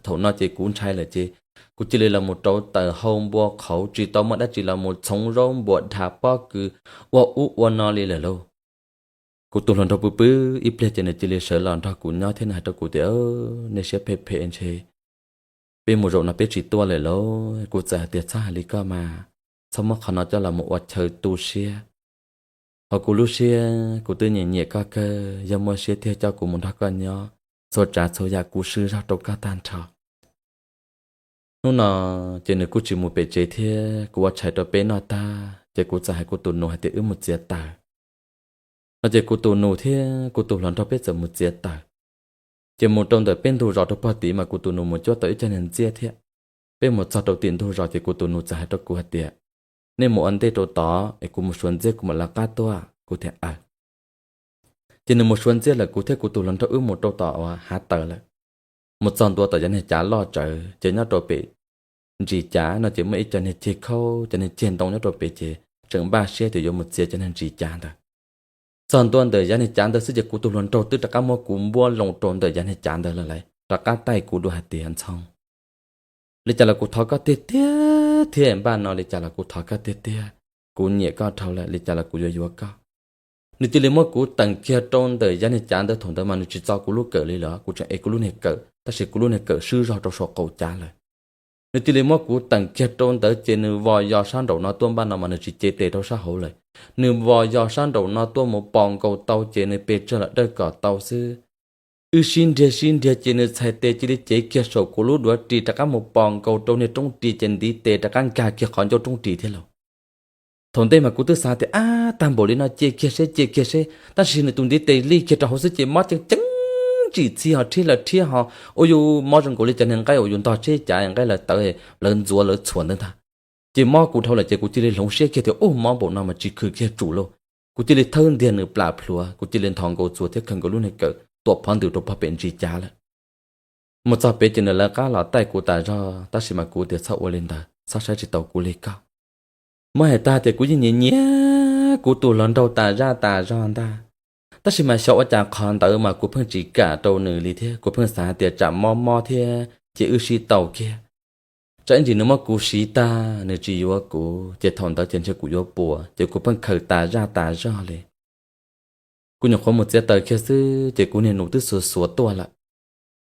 thaum no ces kuv ntshai lawm ces kuv cia li los mus rauv taws hau npua qhauv tsis tau muaj dab tsi los mus txhoov zaub npua dha pob kws ua ub ua no li lawm lauj. Kuv tus hluas nraug pw pw ib pliag ces nws cia li sawv los nrog kuv nyob thiab nws hais rau kuv tias nej siab phem phem ntshe peb mus zaum no peb tsis tuaj lawm lauj. Kuv txawm hais tias txhob hais li koj mas, txhob muab qhov no coj los mus ua chaw tu siab. Hos kuv lub siab kuv twb nyiam nyiam koj kawg, yog muaj siab thiaj coj kuv mus nrog koj nyob, txhua tsav txhua yam kuv swb zog rau koj tag nrho. Hnub no ces nws kuj tsis mus pem tsev thiab kuv ua tshais rau peb noj tag ces kuv txawm hais kuv tus nus hais tias wb mus txiav taws. No ces kuv tus nus thiab kuv tus hluas nraug peb txawm mus txiav taws. Ces mus rau ntawm peb ntug zos rau pog tid mas kuv tus nus mus cuab tau ib co niag ntxiab thiab. Peb mus txog rau tim ntug zos ces kuv tus nus txawm hais rau kuv hais tias nej mus ua ntej rau tod es kuv mus suav ntxiab kuv mam lawv qab tuaj. Kuv tias aw. Ces nws mus suav ntxiab lawm kuv thiab kuv tus hluas nraug wb mus rau tom uas hav taws lawm. Mus txog ntua tom yav niag cav loj tsawv ces nyob rau pem ntsis cav no ces muaj ib co niag ceg khaub cov niag ceg ntoo nyob rau pem ces tseem npaj siab tias yuav mus txiav cov niag ntsis cav ntawd. Txog ntua ntawm yav niag cav ntawd xwb ces kuv tus hluas nraug twb rov qab muab kuv npuab loo rau ntawm yav niag cav ntawd lawm lauj, rov qab taij kuv dua hais tias ntxhoo, li cas los kuv thov koj tiag tiag thiab, npaj no li cas los kuv thov koj tiag tiag, kuv nyiam koj dhau lawm li cas los kuv yuav yuav koj. Nws cia li muab kuv teem kiag rau ntawm yav niag cav ntawd, thaum ntawd mas nws tsis txo kuv lub kawm li lawm, kuv tseem ev kuv lub niag kawm tab sis kuv lub niag kawm swb zog rau saum qaum cav lawm. Nws cia li muab kuv teem kiag rau ntawd ces nws vos yos sab nraum no tuaj, npaj no mas nws tsis cev tes rau sab hauv lawm. Nws vos yos sab nraum no tuaj mus pos nkaus tau ces nws pes tsawg los dawj kom tau xwb. Wb sib nrhiav sib nrhiav ces nws txhais tes cia li cev kiag saum kuv lub duav ris rov qab mus pos nkaus rau niag roob ris ces ntiv tes rov qab nkag kiag qhov ncauj roob ris thiab lauj. Thaum ntej mas kuv twb xav tias ab tag npaum li no cia kiag seb cia kiag seb, tab sis nws tus ntiv tes li kiag rau hauv xwb ces mob ceev ceev ntsim txhi ho rhiab los rhiab ho, ua yus mob zoo nkaus li cov niag nqaij uas yus ntog tsheb cav nqaij lawv tawv lawv ntxuav lawv txhuam ntawd ntag. Ces mob kuv dhau lawm ces kuv cia li hloov siab kiag tias ub mob npaum no mas tsis khwv kiag tsum lauj. Kuv cia li thawb ntiag nws plam plhuav, kuv cia li nthos nkaus txuas thiab khaws nkaus lub niag kawm tuam phov ntws rau pog pem ntsis cav lawm. Mus txog pem ces nws lawv qab los taij kuv tas zog tab sis mas kuv tias txhob ua li ntawd, txhob saib tsis taus kuv li koj. Muab hais tag tias kuv yeej nyiam nyiam kuv tus hluas nraug tas zaj tas zog ntag, tab sis mas xyov ua cas qhov ntawd mas kuv pheej tsis kam rau nws li thiab. Kuv pheej xav hais tias tsam mob mob thiab ces wb sib tau kiag, tsam ib ntsis nws muab kuv siv tag nws tsis yuav kuv ces thaum ntawd ces ntshe kuv yuav puas, ces kuv pheej khaws tas zaj tas zog li. Kuv nyuam qhuav mus txiav taws kiag xwb ces kuv niag nus twb xuav xuav tuaj lawm.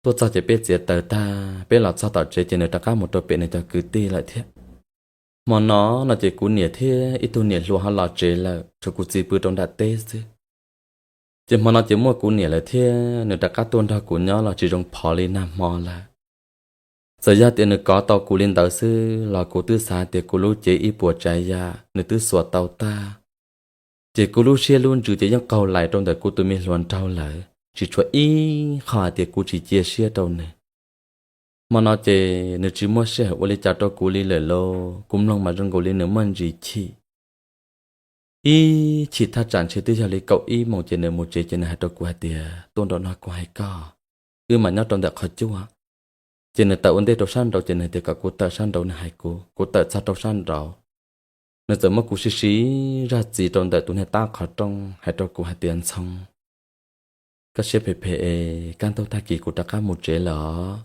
Tuaj txog ces peb txiav taws tag, peb los txog tom tsev ces nws rov qab mus rau pem nws cov kwv tij lawm thiab. Hmo no no ces kuv niam thiab ib tug niam hluas ho los tsev lawm, tshuav kuv txiv pw rau nram teb xwb. Ces hmo no ces muaj kuv niam lawm thiab nws rov qab tuaj nrog kuv nyob los tsis zoo phov li nag hmo lawm. Txawm yog tias nws kov tau kuv li ntawd xwb los kuv twb xav tias kuv lub cev ib puas tsav yam nws twb xuas tau tag, ces kuv lub siab lub ntsws ces yeej qaug lais rau ntawm kuv tus me hluas nraug lawm, tsis tshuav ib qho hais tias kuv tsis cia siab rau nws. Hmo no ces nws tsis muaj sij hawm ua li cas rau kuv li lawm lauj. Kuv mloog mas zoo nkaus li nws muaj ntsis chim. Ib chim thaj tsam ntshe twb yog li kaum ib moos ces nws mus tsev ces nws hais rau kuv hais tias, tuaj nraum no kuv hais koj. Wb mas nyob rau ntawm qhov cuaj, ces nws tawm ua ntej rau sab nraud ces nws tias kom kuv tawm sab nraud nws hais kuv. Kuv tawm txog rau sab nraud, nws txawm muab kuv sib sib zog txiv rau ntawm tus niag tab qhov rooj hais rau kuv hais tias, Ntxhoo, koj siab phem phem es kaj ntug tag kis kuv rov qab mus tsev lawm os.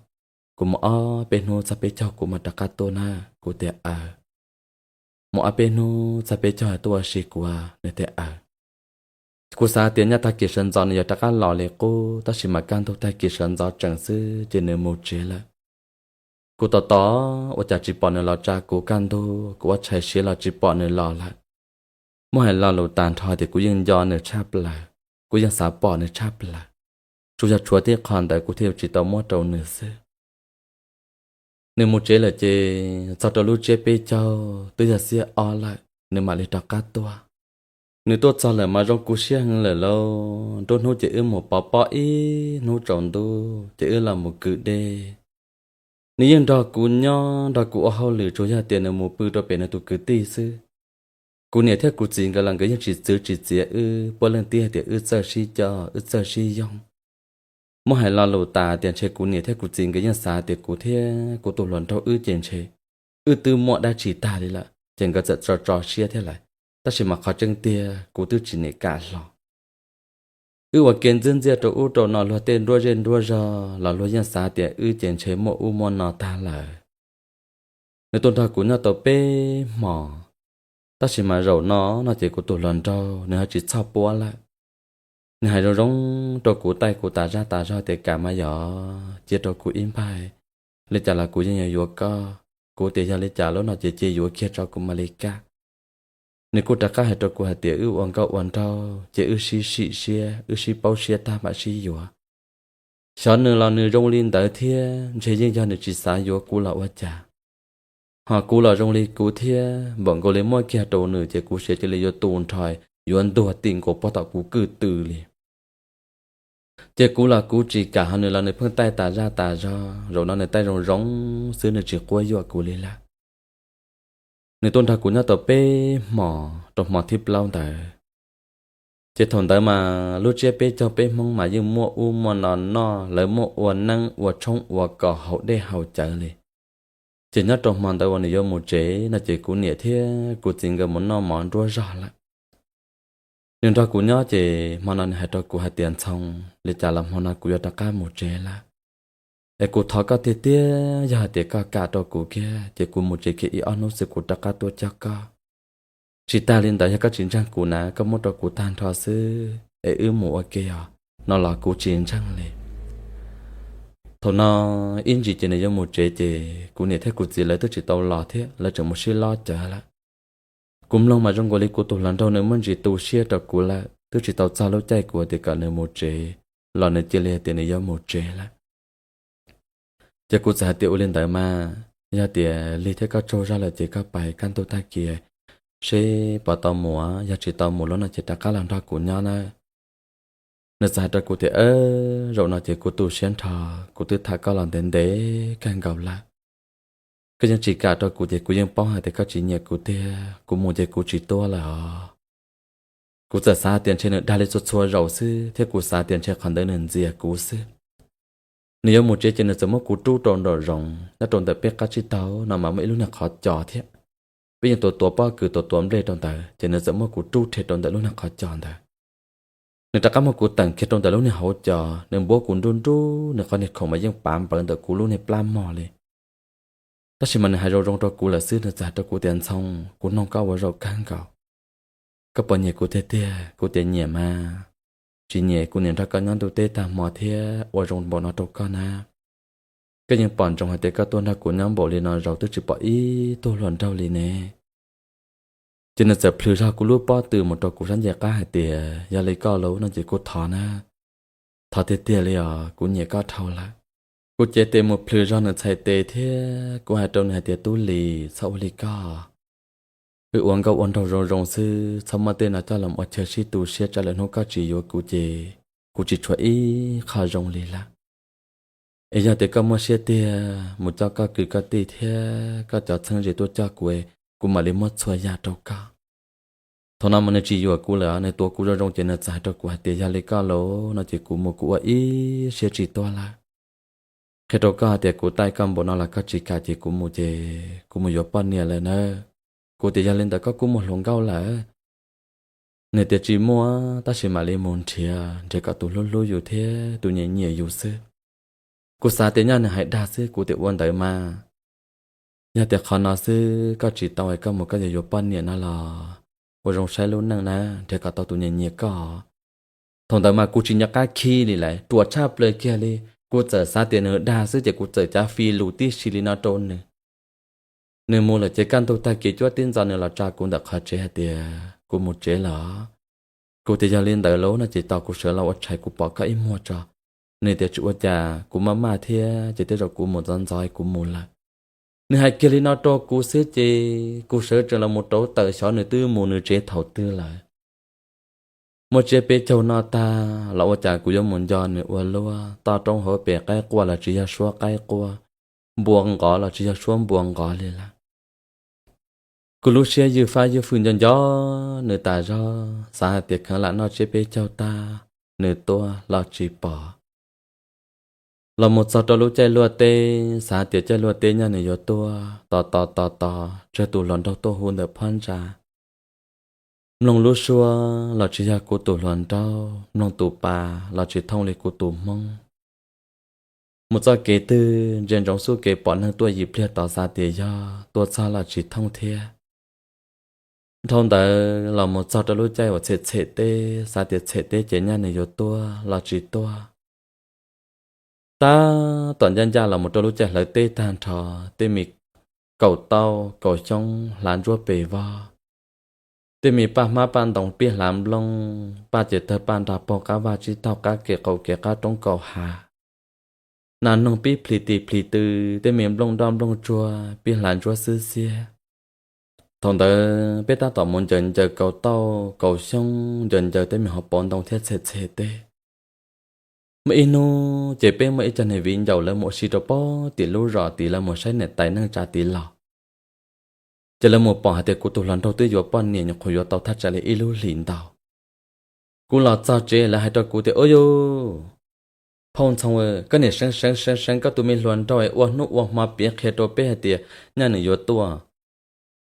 Kuv mus ob peb hnub txog peb caug kuv mam rov qab tuaj na. Kuv tias, aw. Mus ob peb hnub txog peb caug tuaj ua si kuv. Nws tias, aw. Kuv xav tias nyaj tag kis sawv ntxov nws yuav rov qab los li qub, tab sis mas kaj ntug tag kis sawv ntxov tseem xwb ces nws mus tsev lawm. Kuv tos tos ua cas tsis pom nws los tsa kuv kaj ntug, kuv ua tshais siav los tsis pom nws los lawm. Muab hais lo lus tag nrho tias kuv yeej nco nws tshaj plaws, kuv yeej xav pom nws tshaj plaws. Tsuas yog tshuav tib qho ntawd kuv thiaj tsis tau muab rau nws xwb. Nws mus tsev lawm ces txog rau lub tsiab peb caug twb yog xiab ob lawm nws mam li rov qab tuaj. Nws tuaj txog lawm mas zoo kuv siab heev lawm lauj. Nruab hnub ces wb mus pov pob ib hnub tsaus ntuj ces wb los mus kwv dej. Nws yeej nrog kuv nyob nrog kuv ua hauj lwm, tsuas yog tias nws mus pw rau pem nws tus kwv tij xwb. Kuv niam thiab kuv txiv nkawd los nkawd yeej tsis txwv tsis txiav wb, puav leej tib hais tias wb txawj sib coj wb txawj sib yoog. Muab hais lo lus tas tias ntshe kuv niam thiab kuv txiv nkawd yeej xav tias kuv thiab kuv tus hluas nraug wb ces ntshe wb twb muaj dab tsi tag li lawm ces nkawd txawm tso tso siab thiab lawm. Tab sis mas qhov tseeb tiag kuv twb tsis nim kam hlo. Wb ua ke ntxwb ntxiaj rau ub rau no, luag tej nruab zej nruab zog los luag yeej xav tias wb ces ntshe muaj ub muaj no tag lawm. Nws tuaj nrog kuv nyob tau peb hmos, tab sis mas zaum no no ces kuv tus hluas nraug nws ho tsis txhoj puab lawm. Nws hais zoo zoo rau kuv, taij kuv tas zaj tas zog tias, kam mas yog cia rau kuv ib npaig, li cas los kuv yeej yuav yuav koj. Kuv tias yog li cas lub no ces cia yuav kiag tso kuv mam li kam. Nws kuj rov qab hais rau kuv hais tias wb ua nkauj ua nraug ces wb sib sim siab, wb sib paub siab tag mam sib yuav. Xyov nws los nws zoo li ntawd thiab, ntshe yeej yog nws tsis xav yuav kuv los ua cas. Ho kuv los zoo li kuv thiab, npaum nkaus li muab kiag rau nws ces kuv siav cia li yuav tu nrho, yuav ntuag tim nkaus pog tom kuv kwj tw li. Ces kuv los kuv tsis kam, ho nws los nws pheej taij tas zaj tas zog, zaum no nws taij zoo zoo xwb nws tsis quab yuam kuv li lawm. Nws tuaj nrog kuv nyob tau peb hmos, rau hmo thib plaub ntawd. Ces thaum ntawd mas lub tsiab peb caug peb Hmoob mas yeej muaj ub muaj no noj, lawv muaj ua neeb ua tshoob ua kos haus dej haus cawv li. Ces nyob rau hmo ntawd uas nws yuav mus tsev no ces kuv niam thiab kuv txiv nkawd mus noj mov nruab zog lawm. Nws nrog kuv nyob ces hmo no nws hais rau kuv hais tias, Ntxhoo, li cas los hmo no kuv yuav rov qab mus tsev lawm. Es kuv thov koj tiag tiag, yog hais tias koj kam rau kuv kiag ces kuv mus tsev kiag ib ob hnub xwb kuv rov qab tuaj coj koj. Tsis tag li ntawd, yog koj tsis ntseeg kuv na, koj muab rau kuv tag nrho xwb es wb mus ua ke os, no los kuv tsis ntseeg li. Thaum no ib ntsis ces nws yuav mus tsev ces kuv niam thiab kuv txiv lawv twb tsis tau los thiab, lawv tseem mus sib lob cawv lawm. Kuv mloog mas zoo nkaus li kuv tus hluas nraug nws muaj ntsis tu siab rau kuv lawm, twb tsis tau txog lub caij kuv tias kom nws mus tsev los nws cia li hais tias nws yuav mus tsev lawm. Ces kuv txawm hais tias, ua li ntawd mas, yog tias lig thiab koj tsaug zog lawm ces koj pais kaj ntug tag kis seb puas tau mus, yog tsis tau mus lub no ces rov qab los nrog kuv nyob na. Nws txawm hais rau kuv tias, zaum no ces kuv tu siab nrho, kuv twb tham koj los ntev ntev kawg nkaus lawm. Koj yeej tsis kam rau kuv ces kuv yeej paub hais tias koj tsis nyiam kuv tiag, kuv mus ces kuv tsis tuaj lawm os. Kuv txawm xav tias ntshe nws dag li txhua txhua zaus xwb thiab kuv xav tias ntshe qhov ntawd nws ntxias kuv xwb. Nws yuav mus tsev ces nws txawm muab kuv rub rau nraum zoov, nyob rau ntawm peb qab tsib taug no mas muaj ib lub niag qhov cos thiab. peb yeej tuav tuav pob kws tuav tuav nplej rau ntawd, ces nws txawm muab kuv rub rhe rau ntawm lub niag qhov cos ntawd. Nws rov qab muab kuv teem kiag rau ntawm lub niag hauv cos, nws npuab kuv nruj nruj, nws qhov niag khoom mas yeej pav npawv ntawm kuv lub niag plab mog li. Tab sis mas nws hais zoo zoo rau kuv lawm xwb, nws txawm hais rau kuv tias, Ntxhoo, kuv noog koj ua zaum kawg nkaus, koj puas nyiam kuv tiag tiag? Kuv tias, Nyiam mas. Tsis nyiam kuv niam nrog koj nyob ntuj teb tag hmo thiab ua zoo npaum no rau koj na. Koj yeej pom ntsoov hais tias koj tuaj nrog kuv nyob npaum li no zaus twb tsis pom ib tug hluas nraug li ne. Ces nws txawm plhws zog kuv lub pob tw mus rau kuv sab ncej qab hais tias, Yog li koj lub no ces kuv thov na, thov tiag tiag li os, kuv nyiam koj dhau lawm. Kuv cev tes mus plhws zog nws txhais tes thiab kuv hais rau nws hais tias, Tub Lis, txhob ua li koj. Wb ua nkauj ua nraug zoo zoo xwb, txhob muab tej no coj los ua chaw sib tu siab tsam lwm hnub koj tsis yuav kuv ces kuv tsis tshuav ib qho zoo li lawm. Es yog tias koj muaj siab tiag mus coj koj kwv koj tij thiab koj cov txheeb ze tuaj coj kuv, kuv mam li muab txhua yam rau koj. Thaum no mas nws tsis yuam kuv lawm, nws tuav kuv zoo zoo ces nws txawm hais rau kuv hais tias, Yog li koj lub no ces kuv mus kuv ua ib siab tsis tuaj lawm. Qhia rau koj hais tias kuv taij koj npaum no los koj tsis kam ces kuv mus ces kuv mus yuav poj niam lawm nawb. Kuv tias, Yog li ntawd koj kuj muaj hluas nkauj lawm? Nws tias, Tsis muaj, tab sis mam li mus nrhiav, nrhiav kom tus hlub hlub yus thiab tus nyiam nyiam yus xwb. Kuv xav tias nyaj nws hais dag xwb, kuv tias, Ua ntawd mas, yog tias qhov no xwb koj tsis tau es koj mus koj yuav yuav poj niam no los ua zoo saib lub neej na, nrhiav kom tau tus nyiam nyiam koj. Thaum ntawd mas kuv tsis nco qab khi li lawm, ruam tshaj plaws kiag li. Kuv txawm xav tias nws dag xwb ces kuv txawm cav fi lus tib si li no rau nws. Nws mus lawm ces kaj ntug tag kis cuab tib ntxo nws los tsa kuv ntawm qhov tsev hais tias, Kuv mus tsev lawm. Kuv tias, Yog li ntawd lub no ces tos kuv sawv los ua tshais kuv pov koj ib muag tso. Nws tias, Tsis ua cas, kuv maj maj thiab ces tej zaum kuv mus ntxov ntxov kuv mus lawm. Nws hais kiag li no rau kuv xwb ces kuv sawv tsees los mus rauv taws xyov nws twb mus nws tsev thaum twg lawm. Muaj tsiab peb caug noj tag los ua cas kuv yuav mus nco nws ua luaj, toj roob hauv pes qaib quaj los tsis yog suab qaib quaj, npua nqov los tsis yog suab npua nqov li lawm. Kuv lub siab ywj fab ywj fwj nco nco nws tas zog, xav hais tias kheev lam noj tsiab peb caug tag, nws tuaj los tsis pom. Los mus txog rau lub caij luaj teb, xav hais tias caij luaj teb nyaj nws yuav tuaj, tos tos tos tos tsawg tus hluas nraug tuaj hu ntawm phab ntsa. Mloog lub suab los tsis yog kuv tus hluas nraug, mloog tus pas los tsis thooj li kuv tus hmoob. Mus txoj kev twg ntsia ntsoov xub kev pom neeg tuaj yim pliag tod xav tias yog, tuaj txog los tsis thooj thiab. Dhau ntawd los mus txog rau lub caij uas txhem txhem teb, xav tias txhem teb ces nyaj nws yuav tuaj los tsis tuaj. Tab tom ncaj ncaj los mus rau lub caij hlawv teb tag nrho, tej me kaum tauj kaum xyoob hlav ntsuab pes vog, tej me paj hmab paj ntoos pib hlav nplooj, paj ces tawg paj nra paug qab vaj tsib taug qab kev qaum kev qab roob kaum hav. Nas noog pib plhis tis plhis tw, tej me nplooj nroj nplooj tsuag pib hlav ntsuab xwb xiab. Thaum ntawd peb tab tom mus ncaws ncaws kaum tauj kaum xyoob, ncaws ncaws tej me hauv paus ntoo thiab txhem txhem teb. Muaj ib hnub ces peb muaj ib co niag viv ncaus lawv mus ua si rau pem tim lub zos tid, lawv mus saib niam tais neej tsa tid los. Ces lawv mus pom hais tias kuv tus hluas nraug twb yuav poj niam nyuam qhuav yuav tau thaj tsam li ib lub hlis ntau. Kuv los txog tsev lawv hais rau kuv tias, Ub yus, phauj Ntxhoo, koj niam seev seev seev seev koj tus me hluas nraug ua hnub ua hmo piav qhia rau peb hais tias nyaj nws yuav tuaj.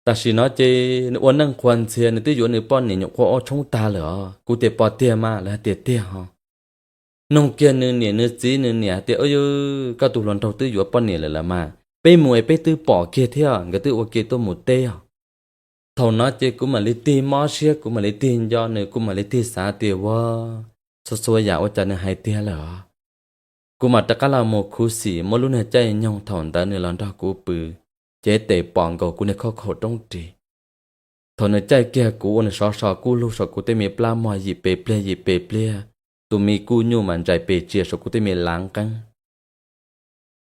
Tam sim no ces nws ua neej qhuas ntxhias, nws twb yuav nws poj niam nyuam qhuav ob tshoob tag lawm os. Kuv tias, Puas tiag mas? Lawv hais tias, Tiag ho. Noog kiag nws niam nws txiv, nws niam hais tias, Ub yus, koj tus hluas nraug twb yuav poj niam lawm lawm mas, peb mus es peb twb pom kiag thiab, nkawd twb ua ke tuaj mus teb os. Thaum no ces kuv mam li tig mob siab, kuv mam li tig nco nws, kuv mam li tig xav tias, Ua, txhua txhua yam ua cas nws hais tiag lawm os. Kuv mam rov qab los mus khuv xim muab lub niag caij nyoog thaum ntawd nws los nrog kuv pw, cev tes pom nkaus kuv niag khauj khaum roob ris. Thaum nws caij kiag kuv ua nws sov so kub lug saum kuv tej me plab mog yim pes pliag yim pes pliag, tus me kuj nyuj mas ntsais pes tsias saum kuv tej me lav nqeeb.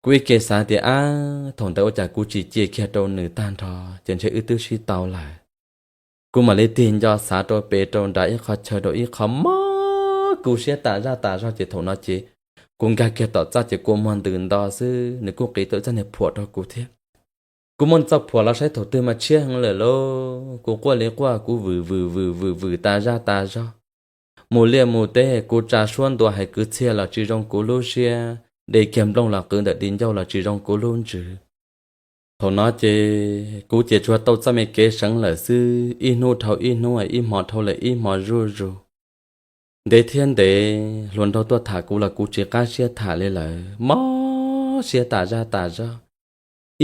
Kuv ib ke xav tias, Ab, thaum ntawd ua cas kuv tsis cia kiag rau nws tag nrho, ces ntshe wb twb sib tau lawm. Kuv mam li tig nco xav rau pem rau nrad ib qho chaw rau ib qho mob kuv siab tas zaj tas zog, ces thaum no ces kuv nkag kiag tom txaj ces kua muag ntws nto xwb, nws kuj qiv tau ib txoj niag phuam rau kuv thiab. Kuv muab nws txoj phuam los saib thaum twg mas tshiab heev lawm lauj, kuv quaj li quaj, kuv vwm vwm vwm vwm vwm tas zaj tas zog. Mus liaj mus teb kuv tsa suab ntua hais kwv txhiaj los tsis zoo kuv lub siab, de kiag nplooj los qwv ntawm di ncauj los tsis zoo kuv lub ntsws. Thaum no ces kuv ces tsuas tau txoj me kev seev lawm xwb, ib hnub dhau ib hnub, ib hmo dhau lawm ib hmo zuj zus. Ntev thiab ntev hluas nraug tuaj tham kuv los kuv tsis qab siab tham li lawm, mob siab tas zaj tas zog.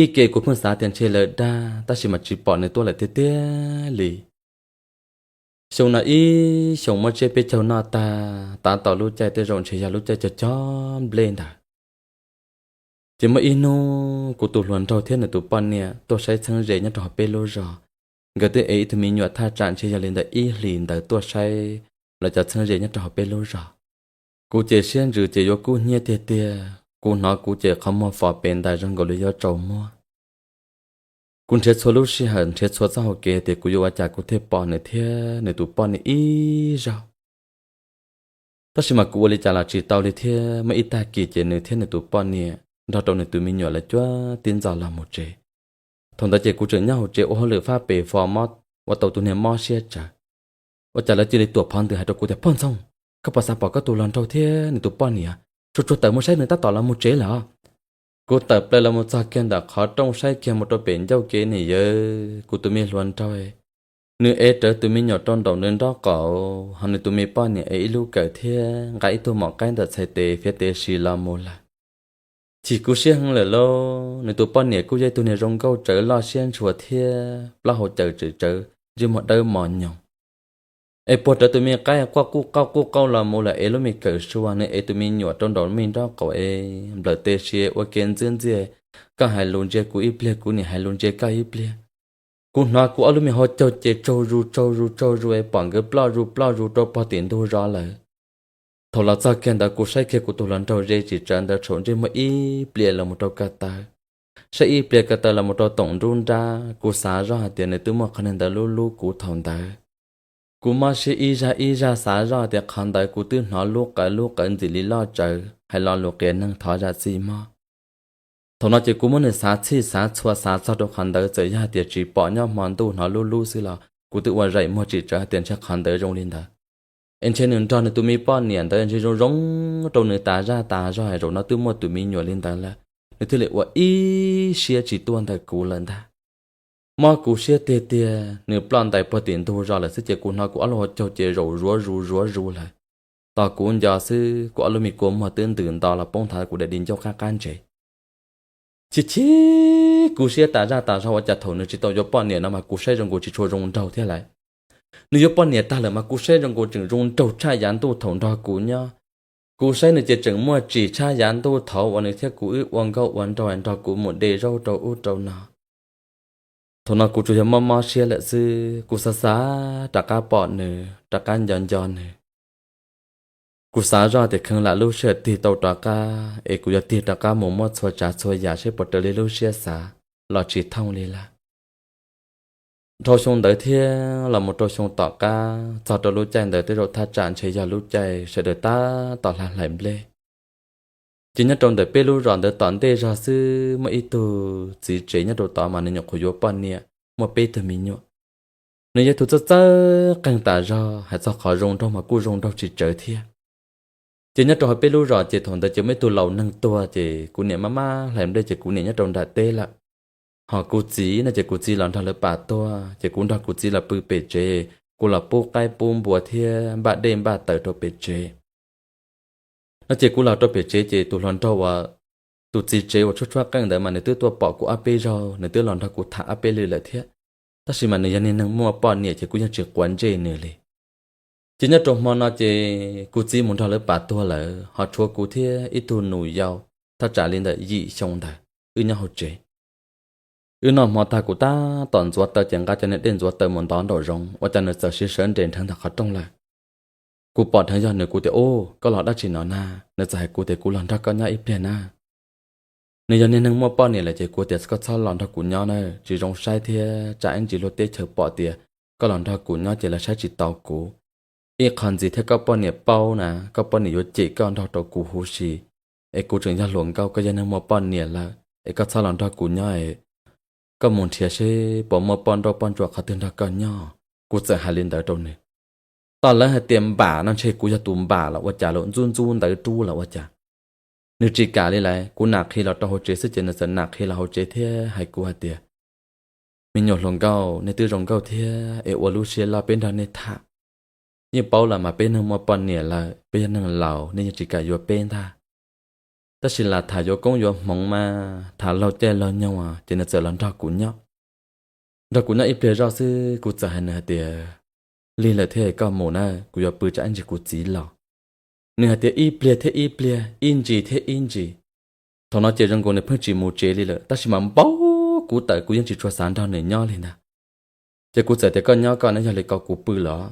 Ib ke kuv pheej xav tias ntshe lawv dag, tab sis mas tsis pom nws tuaj lawm tiag tiag li. Xyoo no ib xyoos muaj tsiab peb caug noj tag, tav tom lub caij tej zaum ntshe yog lub caij cog cog nplej ntawd. Ces muaj ib hnub kuv tus hluas nraug thiab nws tus poj niam tuaj saib txheeb ze nyob rau hauv peb lub zos. Nkawd twb ev ib tug me nyuam thaj tsam ntshe yog li ntawm ib hlis ntawd tuaj saib lawv cov txheeb ze nyob rau hauv peb lub zos. Kuv ces siab ntsws ces yuav kub hnyiab tiag tiag, kuv hnov kuv ces qhov muag fov pes ntais zoo nkaus li yuav tsaus muag. Kuv nrhiav txhua lub sij hawm, nrhiav txhua txoj hau kev tias kuv yuav ua cas kuv thiaj pom nws thiab nws tus poj niam ib zaug. Tab sis mas kuv ua li cas los tsis tau li thiab, muaj ib tag kis ces nws thiab nws tus poj niam nrog rau nws tus me nyuam lawv cuab tib ntxov los mus tsev. Thaum ntawd ces kuv tseem nyob hauv tsev ua hauj lwm fab pes fo mob, ua tau tus niag mob siab tsawv. Ua cas lawv cia li tuam phov ntws hais rau kuv tias, Poj Ntxoog, koj puas xav pom koj tus hluas nraug thiab nws tus poj niam? Tsuag tsuag tawm mus saib, nws tab tom los mus tsev lawm. Kuv tawm plaws los mus txog kiag ntawm qhov rooj saib kiag mus rau pem ncauj kev ne yawg, kuv tus me hluas nraug, nws ev rawv tus me nyuam rau nraum nws nraub qaum, ho nws tus me poj niam ev ib lub kawm thiab nqa ib tug maum qaib ntawm txhais tes fiav tes si los mus lawm. Chim kuv siab heev lawm lauj, nws tus poj niam kuj yog ib tug niag zoo nkauj tsawv loj siab ntshua thiab plaub hau caws tsawv tsawv, ntsej muag dawb mos nyoos. Es puag rawv tus me qaib quaj quj qauj quj qauj los mus lawm, ev lub me kawm sua, nws ev tus me nyuam rau nraum me nraub qaum es nplawm tes si ua ke ntxwb ntxiaj, koj hais lus ntsia kuv ib pliag, kuv niam hais lus ntsia koj ib pliag. Kuv hnov kuv ob lub me hauv caug ces tsaug zus tsaug zus tsaug zus es pom nkawd ploj zus ploj zus rau pog tim ntug zos lawm. Thaum los txog kiag ntawd kuv saib kiag kuv tus hluas nraug ze tsis tsawv ntawd thaum ntsej muag ib pliag los mus rau ko taw, saib ib pliag ko taw los mus rau toom nruab nrab, kuv xav zoj hais tias nws twb muaj qhov niag ntawd lub lub kuv thaum ntawd. Kuv mob siab ib zaj ib zaj xav zoj tias qhov ntawd kuv twb hnov lub qawv lub qawv ntxim li loj tsawv hais lo lus qias neeg thov zam txim mog. Thaum no ces kuv muab nws xav txhij xav txhua xav txog rau qhov ntawd, txawm yog hais tias tsis pom nyob hmo ntuj hnov lub lub xwb los kuv twb ua zaim muag tsis tsawv hais tias ntshe qhov ntawd zoo li ntawd. Es ntshe nws nrog nws tus me poj niam ntawd ntshe zoo zoo rau nws tas zaj tas zog es zaum no twb muaj tus me nyuam li ntawd lawm, nws thiaj li ua ib siab tsis tuaj ntawm kuv lawm ntag. Mob kuv siab tiag tiag, nws ploj ntais puag tim ntug zos lawm xwb ces kuv hnov kuv ob lub hauv caug ces zaum zuav zus zuav zus lawm. Tos kuv nco xwb kuv ob lub me kua muag twb ntws nto los poob nthav kuv daim di ncauj qab qab ntsev. Chim chim kuv siab tas zaj tas zog, ua cas thaum nws tsis tau yuav poj niam no mas kuv saib zoo nkaus tsis tshua zoo nraug thiab lawm. Nws yuav poj niam tag lawm mas kuv saib zoo nkaus tseem zoo nraug tshaj yav ntuj thaum nrog kuv nyob. Kuv saib nws ces tseem muaj tsim tshaj yav ntuj thaum uas nws thiab kuv wb ua nkauj ua nraug nrog kuv mus de zaub rau ub rau no. Thaum no kuv tsuas yog mob mob siab lawm xwb, kuv xav xav rov qab pom nws, rov qab nco nco nws. Kuv xav zoj tias kheev lam lub sij hawm tig tau rov qab es kuv yuav tig rov qab mus muab txhua tsav txhua yam seb puas raws li lub siab xav los tsis thooj li lawm. Dhau xyoo ntawd thiab los mus rau xyoo tom qab txog rau lub caij ntawd tej zaum thaj tsam ntshe yog lub caij sawv daws tab tom hla hlais nplej. Ces nyob rau ntawm peb lub zos ntawd tom ntej zog xwb muaj ib tug txiv tsev nyob rau tod mas nws nyuam qhuav yuav poj niam muaj peb tug me nyuam. Nws yog ib tug txawj txawj qeej tas zog, hais txog qhov zoo nraug mas kuj zoo nraug tsis tsawv thiab. Ces nyob rau hauv peb lub zos ces thaum ntawd ces muaj ib tug laus neeg tuag ces kuv niam maj maj hlais nplej ces kuv niam nyob rau nram teb lawm. Ho kuv txiv no ces kuv txiv los nrog lawv pam tuag ces kuv nrog kuv txiv los pw pem tsev, kuv los pub qaib pub npua thiab npaj dej npaj taws rau pem tsev. No ces kuv los rau pem tsev ces tus hluas nraug uas tus txiv tsev uas tshuab tshuab qeej ntawd mas nws twb tuaj pom kuv ob peb zaug, nws twb los nrog kuv tham ob peb lwm lawm thiab. Tab sis mas nws yog niag neeg muaj poj niam ces kuv yeej tsis quav ntsej nws li. Ces nyob rau hmo no ces kuv txiv mus nrog lawv pam tuag lawm ho tshuav kuv thiab ib tug nus yau thaj tsam li ntawm yim xyoo ntawd wb nyob hauv tsev. Wb noj hmo tag kuv tab tom ntxuav taws ces nqa cov niag dej ntxuav taws mus ntov nraum zoov ua cas nws txawm siv sawv nres nrheev ntawm qhov rooj lawm. Kuv pom dheev yog nws kuv tias, Ub, koj los dab tsi no na? Nws txawm hais kuv tias, Kuv los nrog koj nyob ib pliag na. Nws yog niag neeg muaj poj niam lawm ces kuv tias, Koj txhob los nrog kuv nyob na, tsis zoo saib thiab tsam ib ntsis luag teb chaws pom tias koj los nrog kuv nyob ces lawv saib tsis taus kuv. Ib qho ntxiv thiab koj poj niam paub na, koj poj niam yuav cem koj nrog rau kuv huv si. Es kuv tseem yog hluas nkauj, koj yog neeg muaj poj niam lawm es koj txhob los nrog kuv nyob es koj mus nrhiav seb puas muaj poj nrauj poj ntsuam qhov twg nrog koj nyob. Kuv txawm hais li ntawd rau nws. Tos lawv hais tias npam no ntshe kuv yog tus npam los ua cas, los ntxub ntxub ntawv rub los ua cas. Nws tsis kam li lawm, kuv nam qhi los rau hauv tsev xwb ces nws txawm nam qhi los hauv tsev thiab hais kuv hais tias, Me nyuam hluas nkauj, nej twb zoo nkauj thiab es ua lub siab loj peb nrog nej tham. Yeej paub los mas peb neeg muaj poj niam lawm, peb yog neeg laus nej yeej tsis kam yuav peb ntag. Tab sis lam tham yuav koob yuav hmoov mas tham laug caij laug nyoog ces nws txawm los nrog kuv nyob. Nrog kuv nyob ib pliag zoj xwb kuv txawm hais nws hais tias, Lig lawm thiab koj mus na, kuv yuav pw tsam ib ntsis kuv txiv los. Nws hais tias, Ib pliag thiab ib pliag, ib ntsis thiab ib ntsis. Thaum no ces zoo nkaus nws pheej tsis mus tsev li lawm, tab sis mas npaum kuv tawm kuv yeej tsis tshua xav nrog nws nyob li ntag. Ces kuv txawm tias, Koj nyob koj na, yog li ko kuv pw los.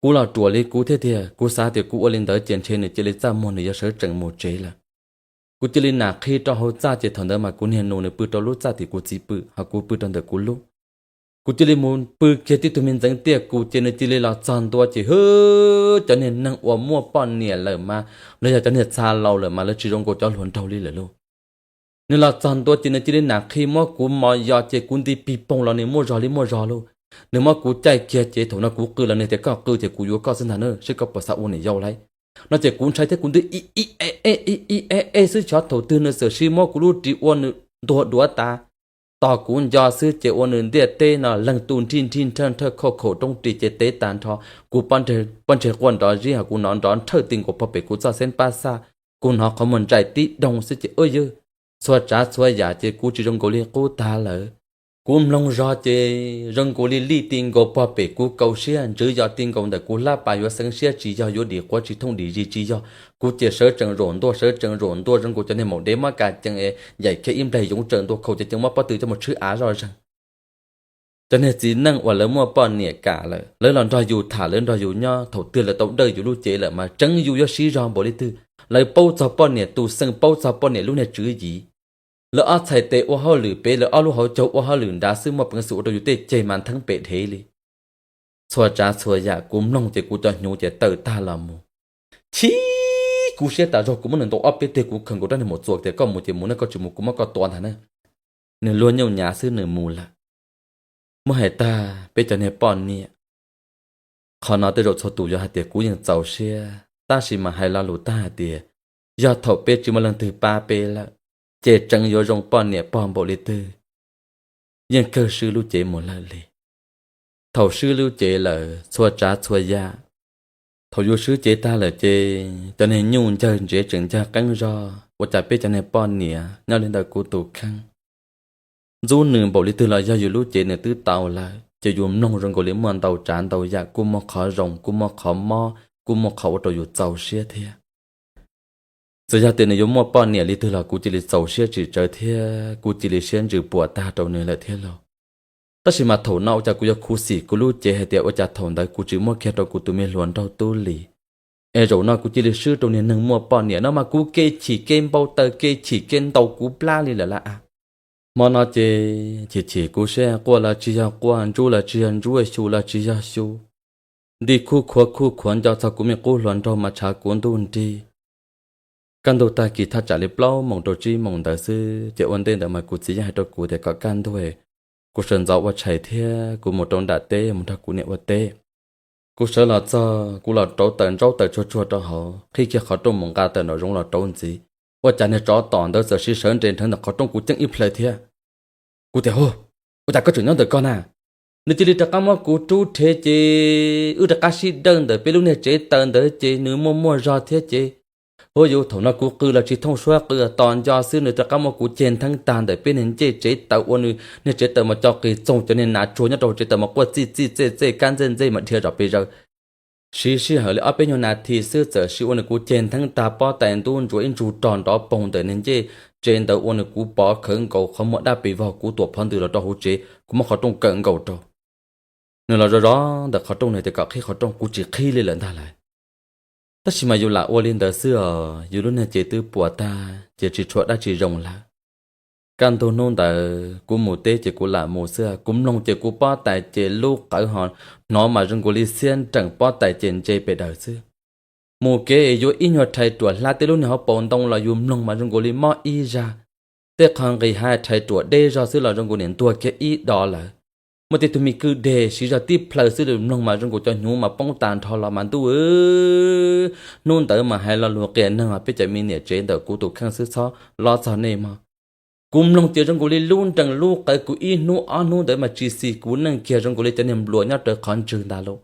Kuv los ruam li kuv thiab tiag, kuv xav tias kuv ua li ntawd ces ntshe nws cia li txaj muag nws yuav sawv tsees mus tsev lawm. Kuv cia li nam qhi rau hauv txaj ces thaum ntawd mas kuv niag nus nws pw rau lub txaj tim kuv txiv pw, ho kuv pw rau ntawm kuv lub. Kuv cia li mus pw kiag tib tug me ntxeev tiaj kuv ces nws cia li los txog ntua ces hwb, cov niag neeg uas muaj poj niam lawm mas los yog cov niag txha laus lawm mas lawv tsis zoo nkaus cov hluas nraug li lawm lauj. Nws los txog ntua ces nws cia li nam qhi muab kuv mos yos ces kuv nti pig poog los nws muaj zog li muaj zog lauj. Nws muab kuv caij kiag ces thaum no kuv qw los nws tias, Koj qw ces kuv yuav koj xwb ntag na, seb koj puas xav ua niam yau lauj. No ces kuv ntshai thiab kuv nti i i e e i i e e xwb, xyov thaum twg nws txawm sib muab kuv lub ris ua nws ntuag duav tas, tos kuv nco xwb ces ua nws ntiaj teb no leeg tu nrhij nrhij nrhawj nrhawj khauj khaum roob ris ces tev tag nrho. Kuv pob ntseg quaj nrov zib, ho kuv hnov nrov nrhawj ti nkaus pog pem kuv txoj xeeb pab xaj, kuv hnov qhov muag ntsais tib doog xwb ces ua yawg, txhua tsav txhua yam ces kuv tsis zoo nkaus li qub tag lawm. Kuv mloog zog ces zoo nkaus li lij ti nkaus pog pem kuv kaum siab, ntswv yos ti nkaus ntawm kuv hlab pas yuav xeev siab tsis yog, yuav dim quav tsis thooj dim zis tsis yog. Kuv ces sawv tsees zaum ntua sawv tsees zaum ntua zoo nkaus cov niag maum dev muab kas cees es yaim kiag ib nplais yoov tsees ntua khau ces ceev muab pob tw coj mus tshwb av zoj zeeg. Cov niag txiv neej uas lawv muaj poj niam kam lawm, lawv los nrog yus tham, lawv nrog yus nyob, thaum twg lawv tau dawj yus lub cev lawm mas tseev yus yuav siv zog npaum li twg. Lawv paub txog poj niam tus xeem, paub txog poj niam lub niag tswv yim. Lawv ob txhais tes ua hauj lwm pem, lawv ob lub hauv caug ua hauj lwm nrad xwb, muaj peev xwm ua rau yus tej ceg mas ntheeb pem dhev li. Txhua tsav txhua yam kuv mloog ces kuv cov hnyuv ces tawm tag los mus. Chib, kuv siab tas zog, kuv muab nws ntaus ob peb teg, kuv khaws nkaus rab niag maum txuas tias, Koj mus ces mus na, koj tsis mus kuv muab koj tua ntag na. Nws luag nyuj nyav xwb nws mus lawm. Muab hais tag peb cov niag poj niam, qhov no tej zaum txhua tus yuav hais tias kuv yeej txaus siab, tab sis mas hais lo lus tag hais tias, yog thaum peb tsis muaj leej twg pab peb lawm, ces tseev yuav zoo poj niam pog npaum li twg, yeej kawg swb lub cev mus lawm li. Thaum swb lub cev lawm txhua tsav txhua yam, thaum yus swb cev tag lawm ces cov niag nyuj ncawg ntsev tseem ncawg qeeb zog, ua cas peb cov niag poj niam nyob li ntawm kuv tus kheej, ntxub nws npaum li twg los yog yus lub cev nws twb tau lawm, ces yus mloog zoo nkaus li muaj ntau tsav ntau yam, kuj muaj qhov zoo, kuj muaj qhov mob, kuj muaj qhov ua rau yus txaus siab thiab. Txawm yog tias nws yuav muaj poj niam li twg los kuv cia li txaus siab tsis tsawg thiab kuv cia li siab ntsws puas tag rau nws lawm thiab lauj. Tab sis mas thaum no ua cas kuv yuav khuv xim kuv lub cev hais tias ua cas thaum ntawd kuv tsis muab kiag rau kuv tus me hluas nraug Tub Lis, es zaum no kuv cia li swb rau niag neeg muaj poj niam no mas kuv kev chim kev npau taws, kev chim kev ntaus kuv plab li lawm lauj. Hmo no ces chim chim kuv siab, quaj los tsis yog quaj, ntsub los tsis yog ntsub, xyu los tsis yog xyu. Nti khuj khuav khuj khuav nco txog kuv me qub hluas nraug mas tshav kuv ntuj nrig. Kaj ntug tag kis thaj tsam li plaub moos rau tsib moos ntawd xwb ces ua ntej ntawd mas kuv txiv yeej hais rau kuv tias kom kaj ntug, kuv sawv ntxov ua tshais thiab kuv mus rau nram teb mus nrog kuv niam ua teb. Kuv sawv los txog kuv los rauv taws ntsaub taws tsuag tsuag rau hauv, qhib kiag qhov rooj mus nqa taws nraum zoov los rauv ntxiv, ua cas niag tsov tom ntawd txawm sib sawv nres nrhawv ntawm qhov rooj kuv ceeb ib plhaw thiab. Kuv tias, Hu, ua cas koj tseem nyob ntawm ko na? Nws cia li rov qab muab kuv rub rhe ces wb rov qab sib dawj ntawm peb lub niag tsev taws ntawd ces nws muaj muaj zog thiab ces, hu, yus thaum no kuv qw los tsis thooj suab qw, tos nco xwb nws rov qab muab kuv ceg ntheeb tag ntawm peb niag ncej tsev taws, ua nws niag tsev taws mas co qis txoog, cov niag nas tsuag nyob rau hauv tsev taws mas quaj txij txij txej txej kab ntxej ntxej mas dhia zom pes zaws. Siv sij hawm li ob peb nyuag nas this xwb txawm siv ua nws kuv ceg ntheeb tag, pob tais ntub ntsuav ib ntsug rog nrov poog ntawm niag ncej tsev ntawd, ua nws kuv pov khawv nkaus qhov muag dab pes vog, kuv tuam phov ntws los rau hauv tsev, kuv muab qhov rooj kawm nkaus rau. Nws los zov zov ntawm qhov rooj, nws tias kom qhib qhov rooj, kuv tsis qhib li lawm ntag lauj. Tab sis mas yus lam ua li ntawd xwb os, yus lub niag cev twb puas tag ces tsis tshua dab tsi zoo lawm. Kaj ntug hnub ntawd kuv mus teb ces kuv lam mus xwb, kuv mloog ces kuv pob tais ces lub qawv ho hnov mas zoo nkaus li xiab nreem, pob tais ces ntse pes daws xwb. Mus kev yuav ib nyuag rhais ruam hla tej lub niag hauv paus ntoo los yus mloog mas zoo nkaus li mob ib zag. Tej qho nqis hav rhais ruam deb zog xwb los zoo nkaus niam ntuag kiag ib do lawm. muaj tej tug me kwj deg siv zog tib plhaw xwb, lawm mloog mas zoo nkaus cov hnyuv mas poob tas nrho los mas ntuj. Hnub ntawd mas hais lo lus qias neeg mas peb cov me niam tsev ntawm kuv tus kheej xwb txhob lob txog nej mog. Kuv mloog ces zoo nkaus li lub nrees lub qawv kuv ib hnub ob hnub ntawd mas tsis xis kuv neej kiag, zoo nkaus li cov niag npluas nyob rawv qhov ntswg ntag lauj.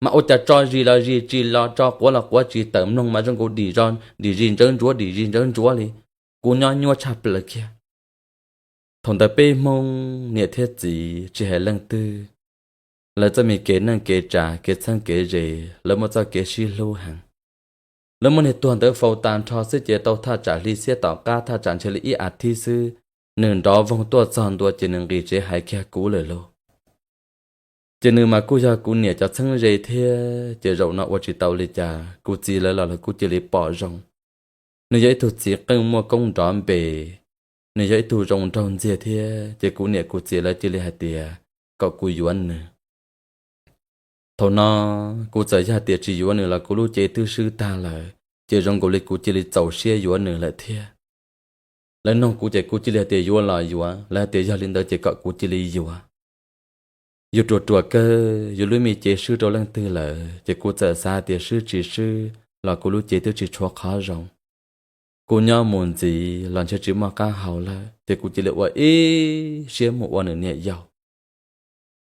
Mas ua cas tso zis los zis tsis los, tso quav los quav tsis tawm, mloog mas zoo nkaus dim zog dim zis ntsawv ntsuav dim zis ntsawv ntsuav li. Kuv nyob nyuaj tshaj plaws kiag. Thaum ntawd peb Hmoob niam thiab txiv tsis hais leej twg, lawv txoj me kev neej kev tsav kev txheeb kev ze, lawv muaj txoj kev sib hlub heev. Lawv muab niag tuag ntawd faus tas nrho xwb ces tau thaj tsam hli xiab tom qab, thaj tsam ntshe li ib as thiv xwb, nws nrov voog tuaj txog ntua ces nws nqis tsev hais kiag kuv lawm lauj. Ces nws mas kuj yog kuv niam cov txheeb ze thiab, ces zaum no ua tsis tau li cas, kuv txiv lawv los lawv kuj cia li pom zoo. Nws yog ib tug txiv qeej muaj koob nrov npe, nws yog ib tug zoo nraug ntxiag thiab, ces kuv niam kuv txiv lawv cia li hais tias kom kuv yuav nws. Thaum no kuv txawm yog tias tsis yuav nws los kuv lub cev twb swb tag lawm, ces zoo nkaus li kuv cia li txaus siab yuav nws lawm thiab. Lawv nug kuv ces kuv cia li hais tias yuav los yuav, lawv hais tias yog li ntawd ces kom kuv cia li yuav. Yus ruam ruam kawg, yus lub me cev swb rau leej twg lawm, ces kuv txawm xav hais tias swb tsis swb los kuv lub cev twb tsis tshuav qhov zoo. Kuv nyob mus ntxiv los ntshe tsis muaj qab hau lawm, ces kuv cia li ua ib siab mus ua nws niam yau.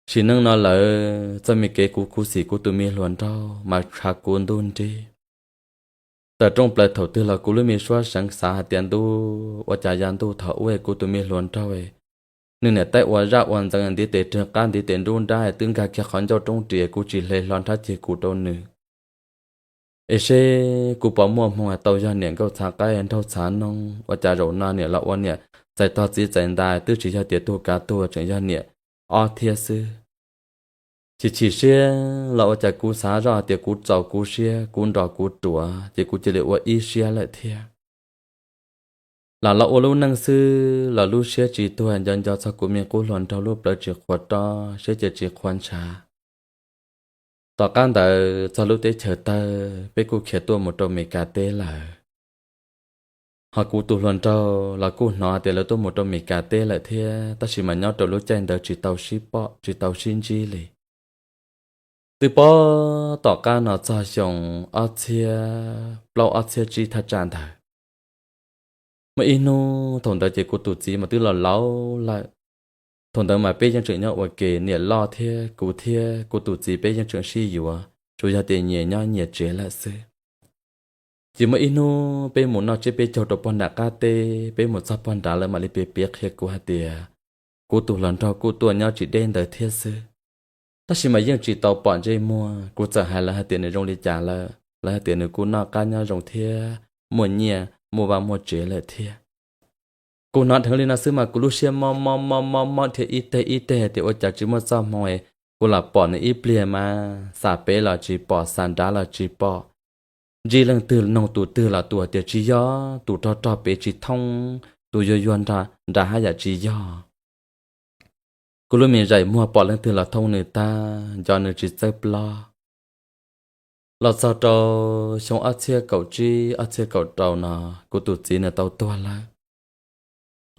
Sim neej no lawm, txoj me kev kuv khuv xim kuv tus me hluas nraug mas tshav kuv ntuj nrig. Tawm rooj plaws thaum twg los kuv lub me suab seev xav hais tias ntuj, ua cas yav ntuj thaum ub kuv tus me hluas nraug, nws niam tab ua zaj ua ntxeev ntiv tes rwg qab ntiv tes nruab nrab twb nkag kiag qhov ncauj roob ris, kuv tsis hle hlo nrhab ceg kuv rau nws. Es seb kuv puas muaj hmoo tau yog niam nkauj txhav qaib nraug txhav noog, ua cas zaum no niam los ua niam txais tog txiv txais ntais, twb tsis yog tias tug kav tuag, tseem yog niam ob thiab xwb. Chim chim siab los ua cas kuv xav zoj tias kuv txaus kuv siab, kuv nrog kuv ruam, ces kuv cia li ua ib siab lawm thiab. Lam los ua lub neej xwb los lub siab tsis tuag, nco nco txog kuv me qub hluas nraug lub plawv tsis qhuav roj, siab ces tsis qhuav ntshav. Tom qab ntawd txog lub teb chaws tawg, peb kuj khiav tuaj mus rau Meskas teb lawm. Ho kuv tus hluas nraug los kuj hnov tias lawv tuaj mus rau Meskas teb lawm thiab, tab sis mas nyob rau lub caij ntawd tsis tau sib pom tsis tau sib ntsib li. Twb pom tom qab no txog xyoo ob txhiab plaub ob txhiab tsib thaj tsam ntawd, muaj ib hnub thaum ntawd ces kuv tus txiv mas twb los laus lawm. Thaum ntawd mas peb yeej tseem nyob ua ke, niam loj thiab kuv thiab kuv tus txiv peb yeej tseem sib yuav, tsuas yog tias nyias nyob nyias tsev lawm xwb. Ces muaj ib hnub peb mus noj tsiab peb caug rau pog nram qab teb, peb mus txog pog nrad lawv mam li piav piav qhia kuv hais tias kuv tus hluas nraug kuj tuaj nyob tsis deb ntawd thiab xwb. Tab sis mas yeej tsis tau pom ntsej muag, kuv txawm hais lawv hais tias nws zoo li cas lawm, lawv hais tias nws kuj noj qab nyob zoo thiab, muaj nyiaj muaj vaj muaj tsev lawm thiab. Kuv hnov dheev li no xwb mas kuv lub siab mob mob mob mob mob dhia ib teg ib teg tias ua cas tsis muaj txoj hmoo, kuv los pom nws ib pliag mas xav pem los tsis pom, xav nrad los tsis pom. Ntsib leej twg noog tus twg los tus tias tsis yog, tus rog rog pem tsis thoob, tus yuag yuag nrad haj yam tsis yog. Kuv lub me zaim muag pom leej twg los thoob nws tag, nco nws tsis txawj ploj. Los txog rau xyoo ob txhiab kaum tsib ob txhiab kaum rau no, kuv tus txiv nws tau tuag lawm.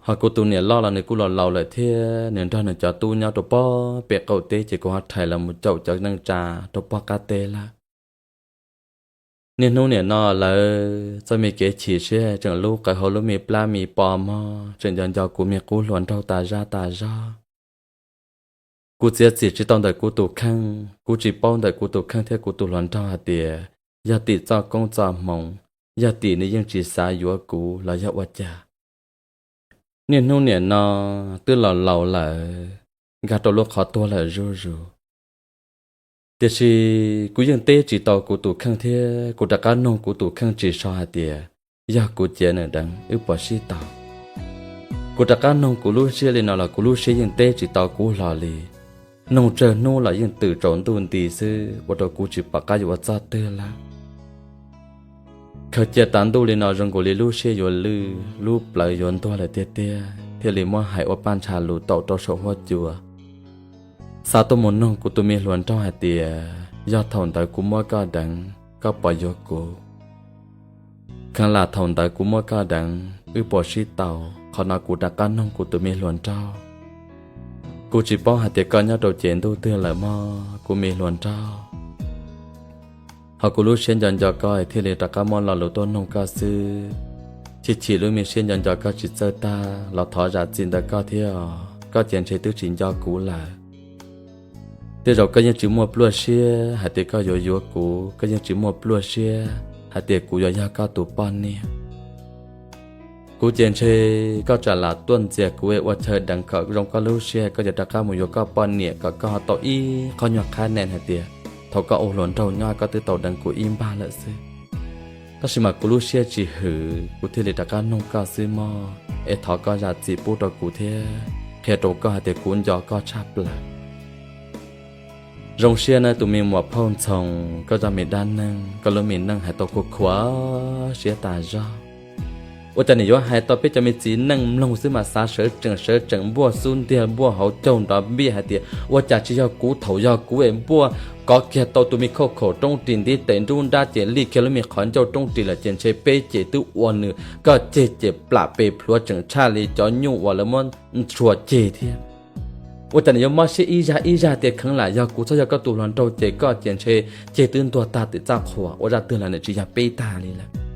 Ho kuv tus niam loj los nws kuj los laus lawm thiab, nws nrog nws cov tub nyob rau pog pem qaum teb, ces kuv ho rhais los mus caum cov neej tsa rau pog qab teb lawm. Niaj hnub nim no lawv txoj me kev chim siab tseem lub qawv hauv lub me plab me pos mog, tseem nco nco kuv me qub hluas nraug tas zaj tas zog. Kuv txiav txim tsis tau ntawm kuv tus kheej, kuv tsis paub ntawm kuv tus kheej thiab kuv tus hluas nraug hais tias yog tim txoj koob txoj hmoov, yog tim nws yeej tsis xav yuav kuv los yog ua cas. Niaj hnub nim no twb los laus lawm, nkag rau lub qhov tuag lawm zuj zus. Tiam sis kuv yeej teb tsis tau kuv tus kheej thiab kuv rov qab noog kuv tus kheej tsis so hais tias yog kuv ciav nws deev wb puas sib tau. Kuv rov qab noog kuv lub siab li no los kuv lub siab yeej teb tsis tau kuv hlo li. Noog tsawg hnub los yeej twm tsaus ntuj nti xwb, ua rau kuv tsis pom qab yuav ua txoj twg lawm. Khaws cia tas ntuj li no zoo nkaus li lub siab yuav lwj, lub plawv yuav ntuag lawm tiag tiag, thiaj li muab hais ua paj ntsha lus taum rau saum huab cua. Xa tuaj mus noog kuv tus me hluas nraug hais tias yog thaum ntawd kuv muab koj deev, koj puas yuav kuv? Kheev lam thaum ntawd kuv muab koj deev, wb puas sib tau? Qhov no kuv rov qab noog kuv tus me hluas nraug. Kuv tsis paub hais tias koj nyob rau ces ntuj twg lawm mog kuv me hluas nraug. Ho kuv lub siab nco nco koj thiaj li rov qab muab lo lus tuaj noog koj xwb. Chim chim lub me siab nco nco koj tsis txawj tag los thov zam txim ntawm koj thiab os. Koj ces ntshe twb tsis nco kuv lawm. Tej zaum koj yeej tsis muaj pluaj siab hais tias koj yuav yuav kuv, koj yeej tsis muaj pluaj siab hais tias kuv yuav yog koj tus poj niam. Kuv ces ntshe koj tsam lam tuaj ntxias kuv ua chaw deev kom zoo koj lub siab, koj yuav rov qab mus yuav koj poj niam kom koj ho tau ib qho nyuag qhab nees hais tias thaum koj ua hluas nraug nyob koj twb tau deev kuv ib npag lawm xwb. Tab sis mas kuv lub siab tsis hwm, kuv thiaj li rov qab noog koj xwb mog. Es thov koj zam txim pub rau kuv thiab qhia rau koj hais tias kuv nco koj tshaj plaws. Zoo siab nawb tus me muam phauj Ntxhoo, koj zaj me dab neeg, koj lub me neej hais tau khuv khuav siab tas zog. Ua cas nim yuav hais tau peb cov me txiv neej mloog xwb mas xav sawv tseem sawv tseem npuaj xub ntiag npuaj hauv caug nrov npiaj hais tias ua cas tsis yog kuv, thaum yog kuv es npuaj kov kiag tau tus me khauj khaum roob ris ntiv tes nruab nrab ces lij kiag lub me qhov ncauj roob ris lawm ces ntshe peb ces twb ua nws koj ceg ces plam pes plhuav tseem tshaj li cov nyuj uas lawv muab ntshua ceg thiab. Ua cas nim yuav mob siab ib zaj ib zaj tias kheev lam yog kuv txhob yog koj tus hluas nraug ces koj ces ntshe ceg twb ntuag tag tim txaj qhua, ua zaj twg los nws tsis yog peb tag li lawm.